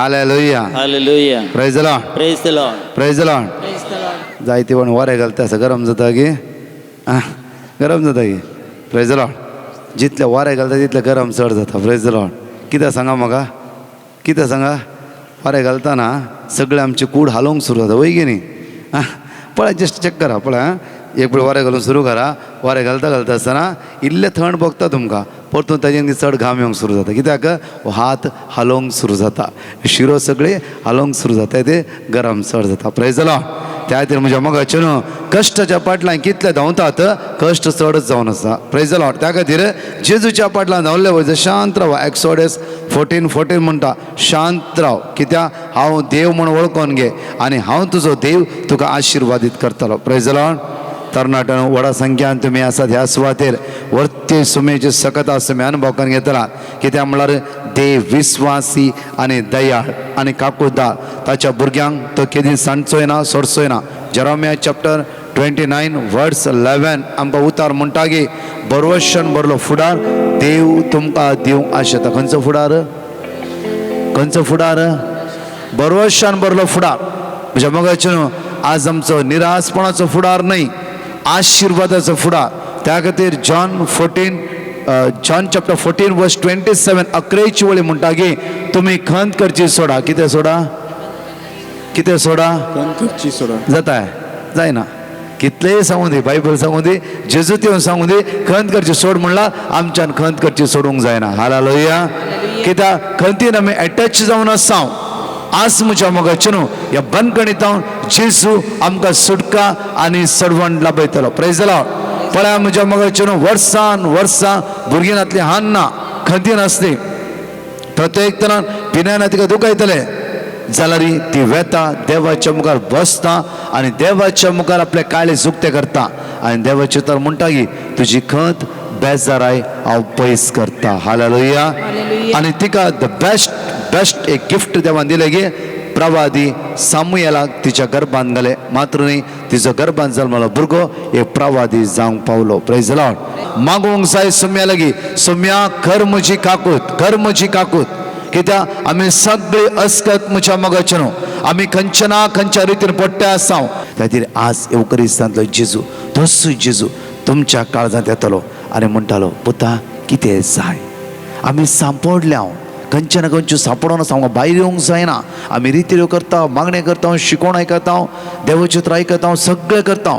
Hallelujah. Hallelujah. Praise the Lord. Praise the Lord. Praise the Lord. Praise the Lord. जायते पण वारें घालता आसा, गरम जाता की आं, गरम जाता की. प्रेज the Lord. जितलें वारें घालता तितलें गरम चड जाता. Praise the Lord. कितें सांगा म्हाका, कितें सांगा? वारें घालतना सगळें आमची कूड हालोवंक सुरू जाता, वय की न्ही? आं, पळय, जस्ट चॅक करा, पळय. आं, एक पळय, वारें घालून सुरू करा. वारें घालता घालता आसतना इल्लें थंड भोगता तुमकां, परतून ताजेन चड घाम येवंक सुरू जाता. कित्याक? हात हालोवंक सुरू जाता, शिरो सगळे हालोवंक सुरू जाता, ते गरम चड जाता. Praise the Lord. त्या खातीर म्हज्या मोगाचे न्हू, कश्टाच्या पाटल्यान कितले धांवतात, कश्ट चडच जावन आसा. Praise the Lord. त्या खातीर जेजूच्या पाटल्यान धांवले वयता, शांत राव. एक्सोडस 14:14 म्हणटा, शांत राव, कित्याक हांव देव म्हूण वळखोन घे आनी हांव तुजो देव तुका आशिर्वादीत करतलो. Praise the Lord. तरणाट्यानो, व्हडा संख्यान तुमी आसात ह्या सुवातेर. वर्ते सुमेचे सकत तुमी अनुभव करून घेतला. कित्याक म्हणल्यार देव विस्वासी आनी दयाळ आनी काकुळदार. ताच्या भुरग्यांक तो केदी सांडचोय ना, सोडचोय ना. Jeremiah chapter 29 verse 11 आमकां उतार म्हणटा की बरवशन भरलो फुडार देव तुमकां दिवंक आशेता. खंयचो फुडार? खंयचो फुडार? बरवशान भरलो फुडार. म्हज्या मोगाचे न्हू, आज आमचो निराशपणाचो फुडार न्हय, आशिर्वादाचो फुडार. त्या खातीर John chapter 14 verse 27, अकरेची वळी म्हणटा की तुमी खंत करची सोडा. कितें सोडा? कितें सोडा? खंत करची सोडा. जाता जायना. कितलेय सांगू दी, बायबल सांगू दी, जेजू येवन सांगू दी, खंत करची सोड म्हणला, आमच्यान खंत करची सोडूंक जायना. हालेलुया. कित्याक खंतीन आमी एटॅच जावन आसा. आज म्हज्या मोगाचे न्हू, ह्या बंदखणीत जेजू आमकां सुटका आनी सडवण लाभयतलो. Praise the Lord. पळया म्हज्या मोगाचे न्हू, वर्सान वर्सां भुरगीं नातली हान ना खंतीन आसली, प्रत्येक तरान पिन्यान तिका दुखयतले जाल्यार ती वेता, देवाच्या मुखार बसता आनी देवाच्या मुखार आपले काळीज उक्तें करता आनी देवाचे तर म्हणटा की तुजी खंत बेजाराय हांव पयस करता. हालेलुया. आनी तिका the best best एक गिफ्ट देवान दिलें की प्रवादी सामुयेलाक तिच्या गर्भान घाले. मात्र न्ही, तिचो गर्भान जल्मलो भुरगो एक प्रवादी जावंक पावलो. Praise the Lord. मागूंक जाय सोम्या लागीं, सोम्या कर म्हजी काकूत, कर म्हजी काकूत. कित्याक आमी सगळी अस्कत म्हज्या मोगाचे न्हू, आमी खंयच्या ना खंयच्या रितीन पडटे आसा. खातीर आज येवकरिस्तांतलो जेजू, तोसूय जेजू तुमच्या काळजांत येतलो आनी म्हणटालो, पुता कितें जाय? आमी सांपडल्या हांव, खंयच्या ना खंयच्यो सांपडोन आसा, आमकां भायर येवंक जायना. आमी रिती करता, मागणें करता, शिकोवण आयकता, देवचित्र आयकता, सगळें करता.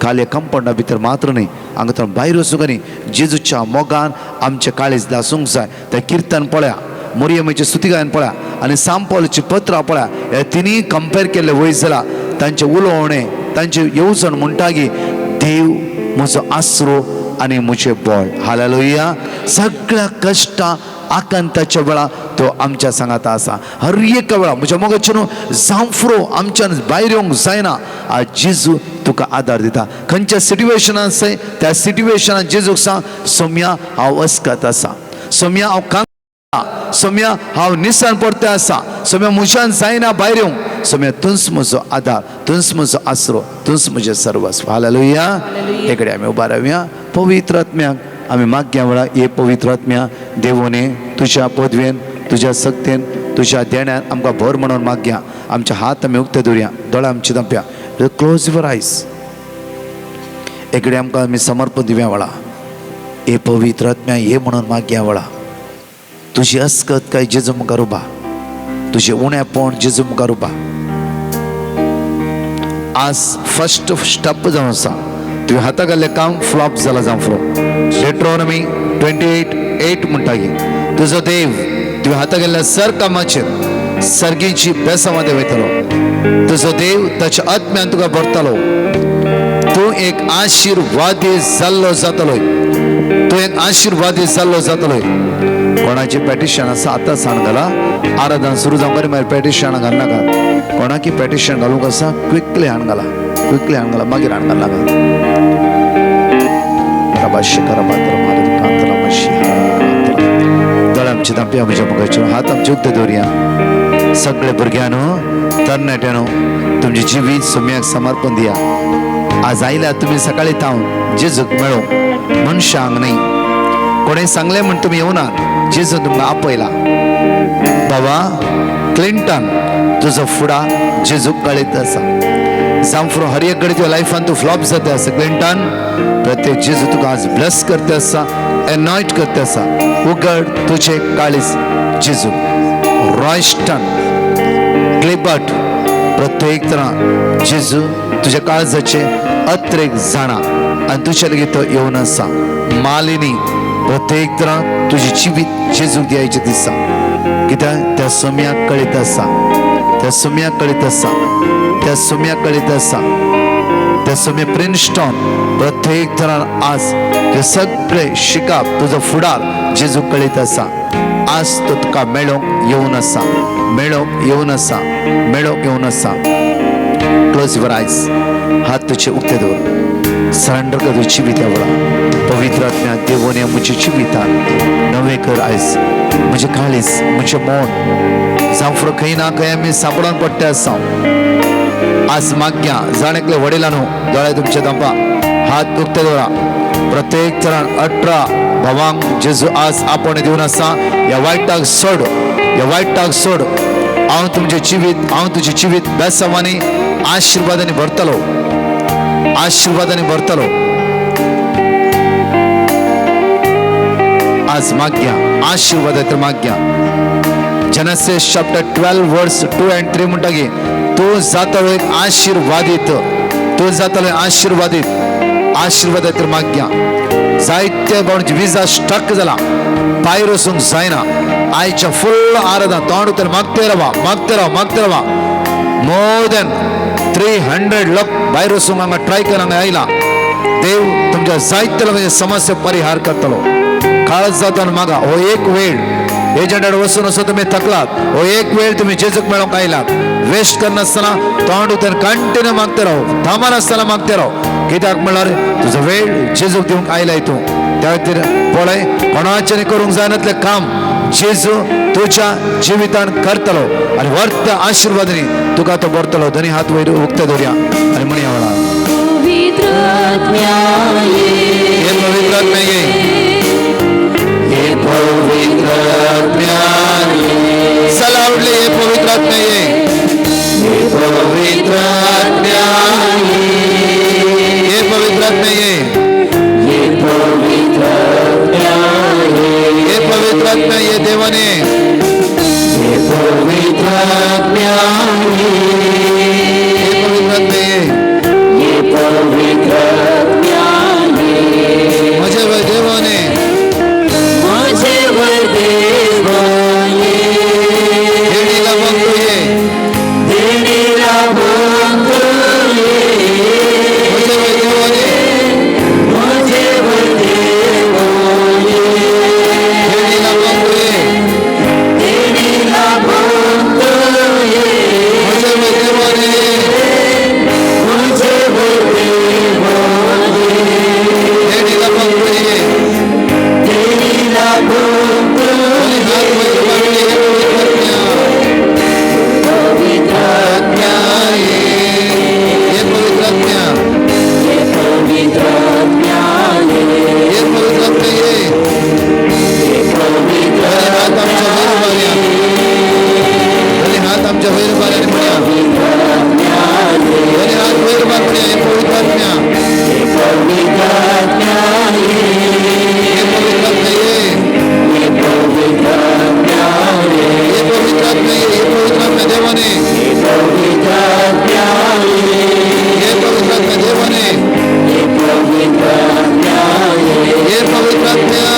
खाली कंपाउंडा भितर मात्र न्ही, हांगा तर भायर वचूंक न्ही. जेजूच्या मोगान आमचें काळीज लासूंक जाय. तें किर्तन पळया, मोरियमाची स्तुती गायन पळया आनी सांपॉलची पत्रां पळया. हे तिनूय कंपेर केल्ले वयर जाला तांचें उलोवणें, तांचें येवजण म्हणटा की देव म्हजो आसरो आनी म्हजें बळ. हालेलुया. सगळ्या कश्टां आकांताच्या वेळा तो आमच्या सांगाता आसा, हर एका वेळा. म्हज्या मोगाचे न्हू, जांफरो आमच्यान भायर येवंक जायना. आज जेजू तुका आदार दिता. खंयच्या सिट्युएशनान आसा त्या सिट्युएशनान जेजूक सांग, सोम्या हांव अस्कत आसा, सोम्या हांव कांग, सोम्या हांव निसान पडते आसा, सोम्या म्हज्यान जायना भायर येवंक, सोम्या तूंच म्हजो आदार, तूंच म्हजो आसरो, तूंच म्हजें सर्वस्व. हालेलुया. हेकडे आमी उबा रावया. पवित्र आत्म्याक आमी मागया वेळा, हे पवित्र आत्म्या देवोने, तुज्या पदवेन, तुज्या सक्तेन, तुज्या देण्यान आमकां भर म्हणून मागया. आमचे हात आमी उक्ते दवरया, दोळे आमचे धांपया. Close your eyes. एकडे आमकां आमी समर्पण दिवया वेळा, हे पवित्र आत्म्या हे म्हणून मागया वेळा, तुजी अस्कत काय जेजू मुखार उबा, तुजें उणेपण जेजू मुखार उबा. आज फर्स्ट स्टेप जावन आसा, तुवें हाता घाल्लें काम फ्लॉप जाला जावं फ्लो. डेट्रोनमी 28:8 म्हणटा की तुजो देव तुवें हाता गेल्ल्या सर कामाचेर सर्गीची बेसां वयतलो. तुजो देव ताच्या आत्म्यान तुका भरतलो. तूं एक आशिर्वादी जाल्लो जातलो, तूं एक आशिर्वादी जाल्लो जातलो. कोणाची पेटिशन आसा आतां सांग घाला. आराधन सुरू जावंक मागीर पेटिशन घालनाका. कोणाकी पेटिशन घालूंक आसा, क्विकली हाण घाला, क्विकली हाण घाला, मागीर हाण घालनाका. दोळे आमचे धांपया म्हज्या मुखाचेर, हात आमचे उक्ते दवरया. सगळे भुरग्यांनो, तरणाट्यानो, तुमचे जिवीत सोम्याक समर्पण दिया. आज आयल्या तुमी सकाळी थावन जेजूक मेळो, मनशांक न्ही. कोणें सांगलें म्हण तुमी येवनात, जेजू तुमकां आपयला. बाबा क्लिंटन तुजो फुडा जेजूक कळीत आसा. जावं हर एक घडी तुज्या लायफान तूं फ्लॉप जाता आसा क्लिंटन, प्रत्येक जेजू तुका आज ब्लेस करता आसा, एनॉयट करता आसा. उगड तुजें काळीज जेजू. रॉयस्टन क्लिबर्ट प्रत्येक तरा जेजू तुज्या काळजाचे अत्रेक जाणा आनी तुज्या लेगीत तो येवन आसा. मालिनी प्रत्येक तरा तुजी जिवीत जेजूक द्यायचे दिसा, कित्याक त्या सोम्याक कळीत आसा, त्या सोम्याक कळीत आसा, त्या सोम्याक कळीत आसा. त्या सोम्या प्रिन्स्टॉन प्रत्येक तरान आज ते सगळे शिकाप तुजो फुडार जेजूक कळीत आसा. आज तो तुका मेळोंक येवन आसा, मेळोंक येवन आसा, मेळोंक येवन आसा. क्लोज your eyes, हात तुझे उक्ते दवर, सरेंडर कर तुझी जिविता वळा. पवित्र आत्म्या देवोने म्हज्या जिवितान नवें कर आयज. म्हजें काळीज, म्हजें मन जावं फुडें खंय ना खंय आमी सांपडोन पडटे आसा. आज माग्या जाण एकले वडिलांनो दोळे तुमचे धांपा, हात उक्ते दवरा. प्रत्येक तरान 18 भावांक जेजू आज आपोवणें दिवन आसा. ह्या वायटाक सोड, ह्या वायटाक सोड. हांव तुमचें जिवीत, हांव तुजें जिवीत बेसांवांनी आशिर्वादांनी भरतलो, आशिर्वादांनी भरतलो. आज माग्या आशिर्वाद तर माग्या. Genesis chapter 12 verse 2 and 3 म्हणटा की तूं जातलो एक आशिर्वादीत, तूं जातलो आशिर्वादीत. आशिर्वाद तर माग्या. जायते भावंची विजा स्टक जाला, भायर वचूंक जायना. आयच्या फुल्ल आराधना तोंड तर मागते रावा, मागते राव, मागते रावा. मोर दॅन 300 लोक भायर वचूंक हांगा ट्राय कर हांगा आयला. देव तुमच्या जायते लोकांचे समस्या परिहार करतलो. काळज जाता मागा. हो एक वेळ एजंटाड वचून वचून तुमी थकलात, हो एक वेळ तुमी जेजूक मेळोंक आयलात. वेस्ट करनासतना तोंड उतर कंटिन्यू मागते राव, थांबनासतना मागते राव. कित्याक म्हणल्यार तुजो वेळ जेजूक दिवंक आयलाय तूं. त्या खातीर पळय कोणाचें करूंक जायनातलें काम जेजू तुज्या जिवितान करतलो आनी वर्त आशिर्वादांनी तुका तो भरतलो. दोनी हात वयर उक्ते दवरया आनी म्हणया वेळार, हे पवित्र आत्म्या ये, हे पवित्र आत्म्या ये. चला आवडले, हे पवित्र आत्म्या ये, हे पवित्र आत्म्या ये, हे पवित्र आत्म्या ये, हे पवित्र आत्म्या ये, हे पवित्र आत्म्या ये देवाने, हे पवित्र आत्म्या ये, हे पवित्र आत्म्या ये, हे पवित्र आत्म्या ये, म्हजे वर देवाने, म्हजे वर देवाने, देणीला बंधू ये, देणीला बंधू ये, म्हजे वर देवाने, म्हजे वर देवाने, देणीला बंधू ये, देणीला बंधू ये, म्हजे वर देवाने, म्हजे वर देवाने, देणीला बंधू ये, देणीला बंधू दोन्ही हात वयर मारले, हे पवित्र आत्म्या, पवित्र आत्म्या ये, हे पवित्र आत्म्या, हे पवित्र आत्म्या ये, हे पवित्र आत्म्या ये. हे पवित्र दोन्ही हात आमच्या वयर मारूया, दोन्ही हात आमच्या वयर मार आणि म्हणया, दोन्ही हात वयर मार म्हणया, हे पवित्र आत्म्या, हे पवित्र आत्म्या ये, हे पवित्र आत्म्या ये, हे पवित्र आत्म्या ये, हे पवित्र आत्म्या ये, हे पवित्र आत्म्या देवाने, हे पवित्र आत्म्या ये, हे पवित्र आत्म्या देवाने, हे पवित्र आत्म्या ये, हे पवित्र आत्म्या,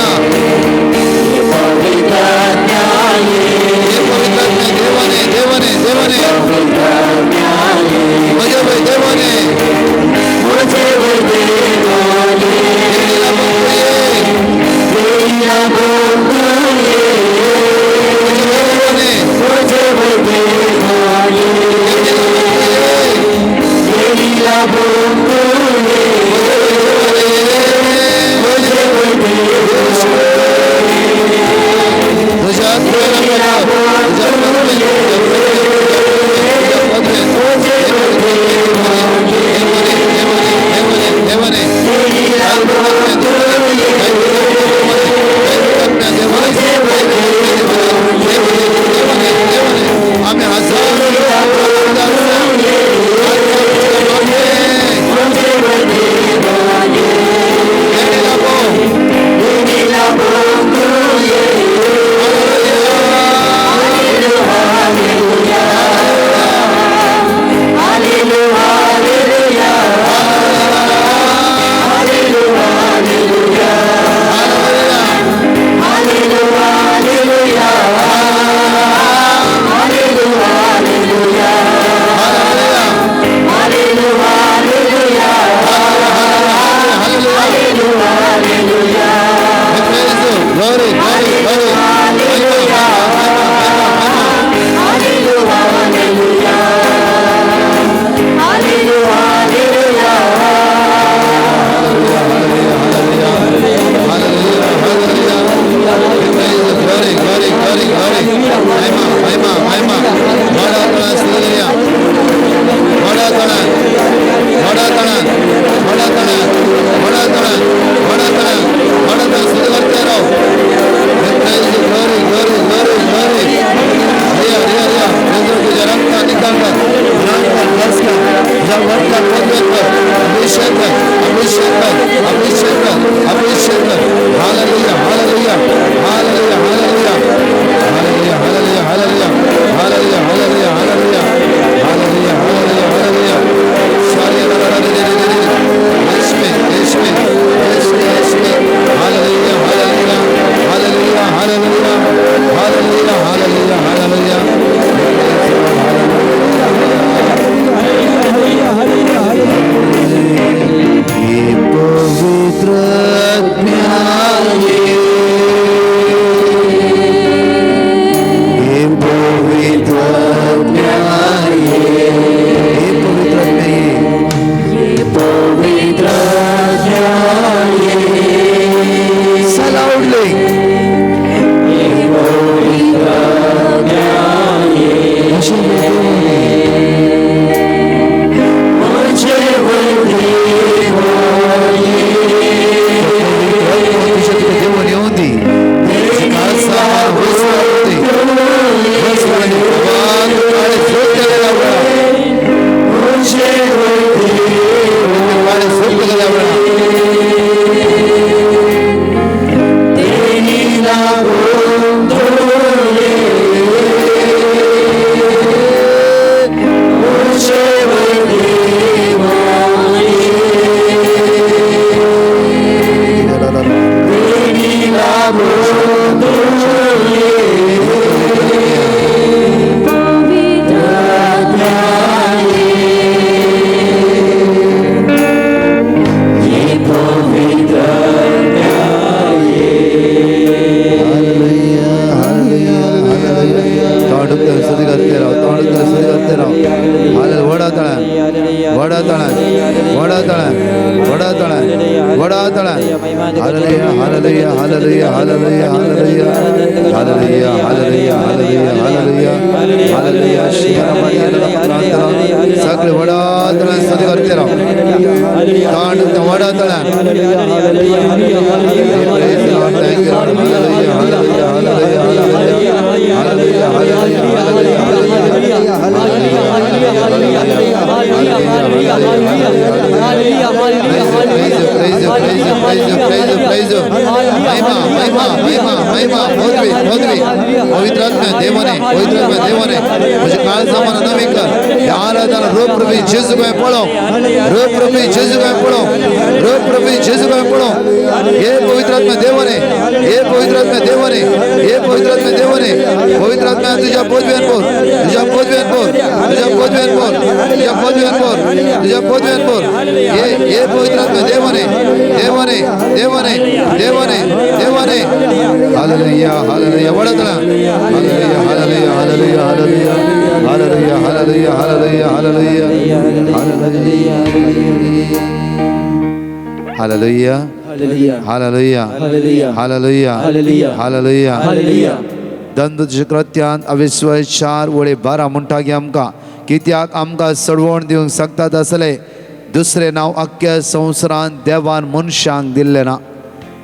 हे पवित्र आत्म्या ये, हे पवित्र आत्म्या देवाने, देवाने, देवाने, पवित्र आत्म्या ये, म्हजे वय देवाने, म्हजे वर देवाने, देणीला बंधू ये, देणीला बंधू ये, म्हजे वय देवाने, म्हजे वर देवाने, देणीला बंधू ये, देणीला बंधू ये, म्हजे वय देवाने, म्हजे वर देवाने, तुझ्या आत्म्याला तुझ्या पदवे, तुझ्या पदवे, म्हजे वर देवाने, देवाने, देवाने, देणीला बंधू ये, देवाने, म्हजे वर देवाने, व्हडा तळ्यान, व्हडा तळ्यान, व्हडा तळ्यान, व्हडा तळ्यान, व्हडा तळ्यान. Hallelujah, hallelujah, hallelujah, hallelujah, hallelujah, hallelujah, hallelujah, hallelujah, hallelujah, hallelujah. सगळे व्हडा तळ्यान स्तुती करते राव. तांड व्हडा तळ्यान. Praise the Lord, thank you Lord. Hallelujah, hallelujah, hallelujah, hallelujah, hallelujah, hallelujah, hallelujah, महिमा, महिमा, महिमा, महिमा. पदवी, पदवी पवित्र आत्म्या देवाने, पवित्र आत्म्या देवाने म्हजे काळजा नवी कर. ह्या आराधना रूप प्रभू जेजू काय पळो, रूप प्रभू जेजू काय पळो, रूप प्रभू जेजू काय पळो. हे पवित्र आत्म्या देवाने, हे पवित्र आत्म्या देवाने, हे पवित्र आत्म्या देवाने. पवित्र आत्म्या तुझ्या पदव्यान बोल, तुझ्या पदव्यान बोल, तुझ्या पदव्यान बोल, तुझ्या पदव्यान बोल, तुझ्या पदव्यान बोल. हे हे पवित्र आत्म्या देवाने, देवाने, देवाने, देवाने, देवाने. Hallelujah, hallelujah. वडतळा. Hallelujah, hallelujah, hallelujah, hallelujah, hallelujah, hallelujah, hallelujah, hallelujah, hallelujah, hallelujah, hallelujah, hallelujah, hallelujah. दंदुच्या कृत्यान अविश्वास 4:12 म्हणटा की आमकां कित्याक आमकां सडवण दिवंक शकतात असले दुसरें नांव अख्ख्या संवसारान देवान मनशांक दिल्लें ना.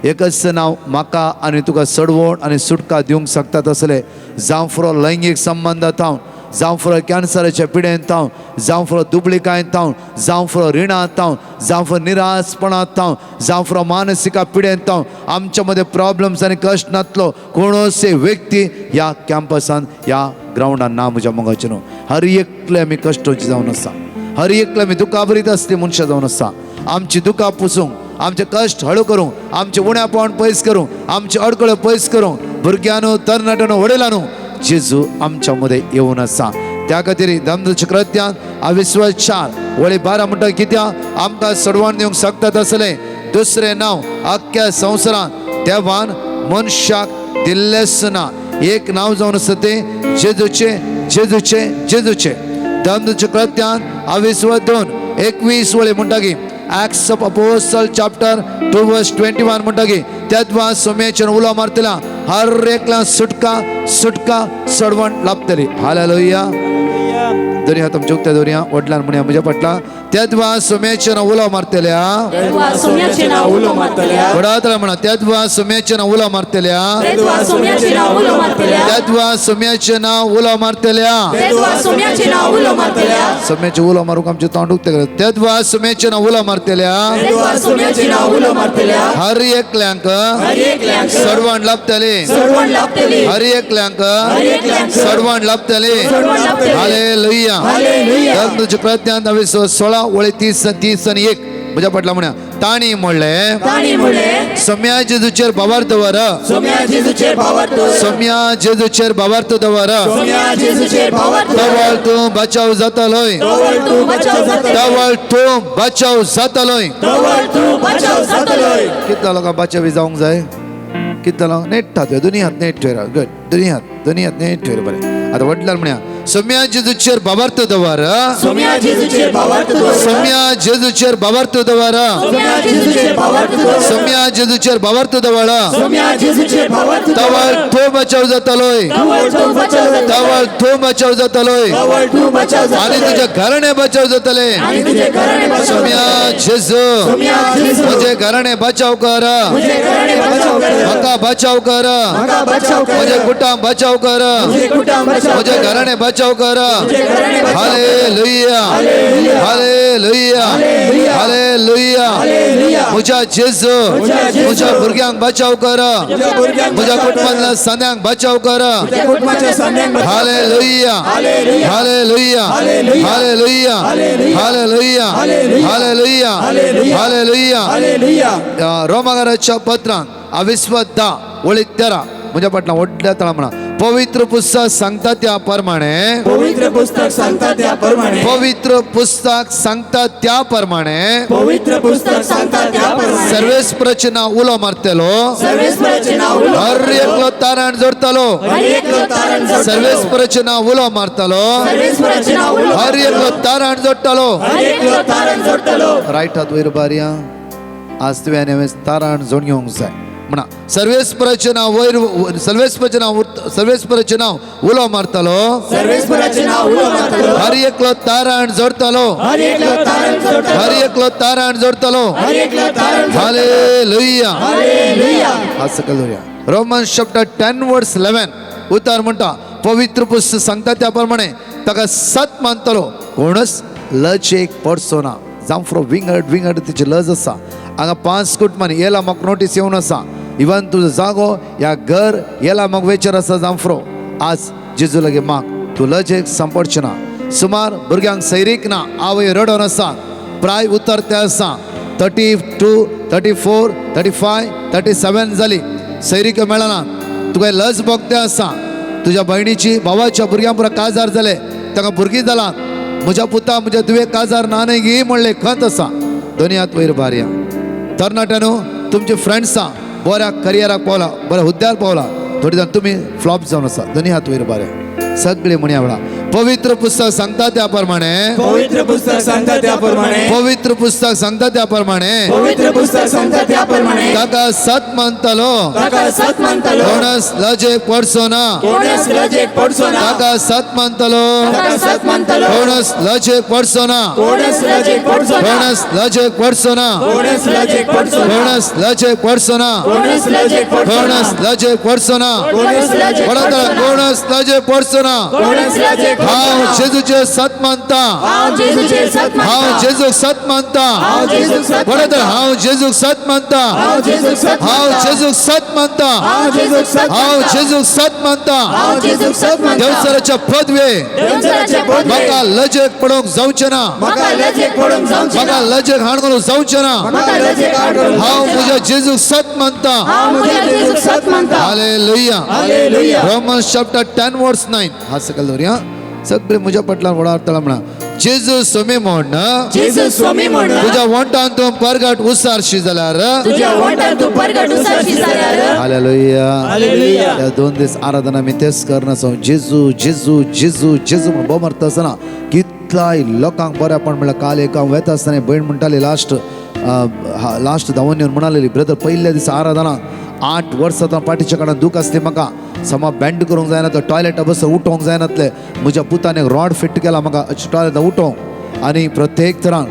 एकच नांव म्हाका आनी तुका सडवण आनी सुटका दिवंक शकतात असले, जावं फुरो लैंगीक संबंदां थावन, जावं फुरो कॅन्सराच्या पिडेन थावन, जावं फुरो दुबळिकायेन थावन, जावं फुरो रिणांत थावन, जावं फुरो निराशपणांत थावन, जावं फुरो मानसिका पिडेन थावन, आमच्या मदें प्रॉब्लम्स आनी कश्ट नातलो कोणूच व्यक्ती ह्या कॅम्पसान, ह्या ग्रावंडान ना. म्हज्या मोगाचें न्हू, हर एकले आमी कश्टोची जावन आसा, हर एकले आमी दुखाभरीत आसली मनशां जावन आसा. आमची दुखां पुसूंक, आमचे कश्ट हळू करूंक, आमचे उण्यापण पयस करूंक, आमचे अडकळे पयस करूंक भुरग्यांनो, तरणाट्यानो, वडिलांनो, जेजू आमच्या मदें येवन आसा. त्या खातीर धमदच्या कृत्यान अविश्वास 4:12 म्हणटा कित्याक आमकां सडवण दिवंक शकतात असलें दुसरें नांव अख्ख्या संवसारान देवान मनशाक दिल्लेंच ना. एक नांव जावन आसा तें जेजूचें, जेजूचें, जेजूचें. धमदच्या कृत्यान अविश्वास 2:21 म्हणटा की Acts of Apostle chapter 2:21 म्हणटा की तेद्वा सोम्याचेर उलो मारतला हर एकला सुटका, सुटका, सडवण लाभतली. हालेलुया. दोन्ही हात आमच्या उक्त्या दवरया. वडलान म्हणया म्हज्या पटला, तेद्वा सोम्याचेर उलो मारतल्या. तेद्वा सोम्याचें नांव उलो मारतल्या. वडातला म्हणा, तेद्वा सोम्याचें नांव उलो मारतल्या. तेद्वा सोम्याचें नांव उलो मारतल्या. तेद्वा सोम्याचें नांव उलो मारतल्या. तेद्वा सोम्याचें नांव उलो मारतल्या. सोम्याचें उलो मारूंक आमचें तोंड उक्तें कर. तेद्वा सोम्याचें नांव उलो मारतल्या. तेद्वा सोम्याचें नांव उलो मारतल्या. हर एकल्यांक हर एकल्यांक सडवण लाभतली. सडवण लाभतली. हर एकल्यांक हर एकल्यांक सडवण लाभतली. सडवण लाभतली. हालेलुया. हालेलुया. तुझ्या प्रज्ञान 16:30, 30 आणि 1 म्हज्या पटला म्हणा, ताणी म्हणलें, ताणी म्हणलें, सोम्या जेजूचेर भावार्थ दवर, सोम्या जेजूचेर भावार्थ दवर, सोम्या जेजूचेर भावार्थ दवर, सोम्या जेजूचेर भावार्थ दवर, तवळ तूं बचाव जातलोय, तवळ तूं बचाव जातलोय, तवळ तूं बचाव जातलोय, तवळ तूं बचाव जातलोय. कितल्या लोकांक बचावी जावंक जाय? कितल्या लोकांक? नेट हात, दोनी हात नेट ठेव. गुड. दोनी हात, दोनी हात नेट ठेव. बरें, आतां वडल्यार म्हणया, सोम्या जेजूचेर भावार्थ दवर, सोम्या जेजूचेर भावार्थ दवर, सोम्या जेजूचेर भावार्थ दवर, सोम्या जेजूचेर भावार्थ दवर, सोम्या जेजूचेर भावार्थ दवर, सोम्या जेजूचेर भावार्थ तवळ दवर, तूं बचाव जातलोय, तवळ तूं बचाव जातलोय, तवळ तूं बचाव जातलोय, तवळ तूं बचाव आनी जातलोय, तुझ्या घराणे बचाव जातले. आनी तुझे घराणे बचाव सोम्या जातले. जेजू, सोम्या जेजू, म्हजे घराणे बचाव कर, म्हजे घराणे बचाव कर, म्हाका बचाव कर, म्हाका बचाव कर, म्हजे कुटुंब बचाव कर, म्हजे कुटुंब बचाव म्हजे कर, घराणे बचाव कर. म्हजे घराणे बचाव कर. Hallelujah, hallelujah, hallelujah. हालेलुया. म्हज्या जेजू, म्हज्या जेजू, म्हज्या भुरग्यांक बचाव कर, म्हज्या भुरग्यांक म्हज्या बचाव कर, कुटुंबांतल्या सांद्यांक बचाव कर. म्हज्या कुटुंबाच्या सांद्यांक बचाव कर. Hallelujah, hallelujah, hallelujah, hallelujah, hallelujah, hallelujah, hallelujah. Hallelujah. रोमागाराच्या पत्रान अविस्वाद 10:13 म्हज्या पाटला व्हडल्या तळा म्हणा, पवित्र पुस्तक सांगता त्या प्रमाणे, पवित्र पुस्तक सांगता त्या प्रमाणे, पवित्र पुस्तक सांगता त्या प्रमाणे, पवित्र पुस्तक सांगता त्या प्रमाणे, सर्वेस्पराचें नांव उलो मारतलो, सर्वेस्पराचें नांव उलो हर एकलो तारण जोडतलो, हर एकलो तारण जोडटलो, सर्वेस्पराचें नांव उलो मारतलो, सर्वेस्पराचें नांव उलो हर एकलो तारण जोडटलो, हर एकलो तारण जोडटलो. रायट हात वयर बारया. आज तुवें आनी हांवें तारण जोड घेवंक जाय. म्हणा, सर्वेस्पराचें नांव वयर, सर्वेस्पराचें नांव, सर्वेस्पराचें नांव उलो मारतलो, सर्वेस्पराचें नांव उलो मारतलो, हर एकलो तारण जोडटलो, हर एकलो तारण जोडटलो, हर एकलो तारण जोडटलो. हर एकलो तारण. हालेलुया. हालेलुया. हात सकयल दवरुया. रोमन चॅप्टर 10 वर्स 11 उतार म्हणटा, पवित्र पुस्तक सांगता त्या प्रमाणे ताका सत मानतलो कोणच लजेक पडचो ना. जांफ्रो विंगड विंगड तिची लज आसा. हांगा 5 कुटुंबांनी येला म्हाका नोटीस येवन आसा. इवन तुजो जागो या घर येला म्हाका वेचर आसा जांफ्रो. आज जेजू लागीं माग, तूं लजेक सांपडचें ना. सुमार भुरग्यांक सैरीक ना, आवय रडोन आसा, प्राय उतर ते आसा. 32, 34, 35, 37 जाली, सैरीक मेळना. तुका लज भोगते आसा. तुज्या भयणीची भावाच्या भुरग्यां पुरा काजार जाले, ताका भुरगीं जालां. म्हज्या पुता म्हज्या तुवें काजार ना न्ही गी म्हणलें खंत आसा. दोनी हात वयर बारया. तरणाट्यानो, तुमचे फ्रेंड्सां बऱ्या करियराक पावला, बऱ्या हुद्द्यार पावला, थोडी जाण तुमी फ्लॉप जावन आसा. दोनी हात वयर बारया. सगळे म्हणया वेळा, पवित्र पुस्तक सांगता त्या प्रमाणे, पवित्र पुस्तक सांगता त्या प्रमाणे, पवित्र पुस्तक सांगता त्या प्रमाणे, पवित्र पुस्तक सांगता त्या प्रमाणे, ताका सत मानतलो, ताका सत मानतलो, कोणच लजेक पडचो ना, कोणच लजेक पडचो ना, ताका सत मानतलो, ताका सत मानतलो, कोणच लजेक पडचो ना, कोणच लजेक पडचो ना, कोणच लजेक पडचो ना, कोणच लजेक पडचो ना, कोणच लजेक पडचो ना, कोणच लजेक पडचो ना, कोणच लजेक पडचो ना, कोणच लजेक पडचो ना, कोणच लजेक पडचो ना. कोणच लजेक हांव जेजूचे सत मानता, हांव जेजूचे सत हांव मानता, जेजूक सत मानता, हांव जेजूक सत म्हणत हांव जेजूक सत मानता, हांव जेजूक सत हांव जेजूक सत मानता, हांव जेजूक सत हांव जेजूक सत मानता. हांव जेजूक सत मानता. देवसराच्या पदवे देवसराचे पदवे म्हाका लजेक पडोवंक जावचें ना, म्हाका लजेक पडूंक जावचें म्हाका ना, लजेक हाड करूंक जावचें ना. म्हाका लजेक हाड करूंक हांव जावचें ना. म्हज्या जेजूक सत मानता. हांव म्हज्या जेजूक सत मानता. हालेलुया. हालेलुया. रोमन्स चॅप्टर 10 वर्स 9. हात सकयल दवरुया. सगळे म्हज्या पटलान व्हडा अर्थान म्हणा, जेजू स्वामी म्हण, जेजू स्वामी म्हण, तुज्या वंटान तूं परगट उसारशी जाल्यार. तुज्या वंटान तूं परगट उसारशी जाल्यार. हालेलुया. हालेलुया. ह्या 2 दीस आराधना आमी तेच करना. जेजू जेजू जेजू जेजू म्हण बोव मारता आसतना कितल्याय लोकांक बरेंपण म्हणल्यार. काल एक हांव वेता आसतना भयण म्हणटाली, लास्ट लास्ट धांवून येवन म्हणालेली, ब्रदर पयल्या दिसा आराधना 8 वर्सां तो पाठीच्या काळान दूख आसली म्हाका, समा बँड करूंक जायना, तो टॉयलेटा बसून उठोवंक जायनातले. म्हज्या पुतान एक रॉड फिट केला म्हाका टॉयलेटा उठोवंक. आनी प्रत्येक तरान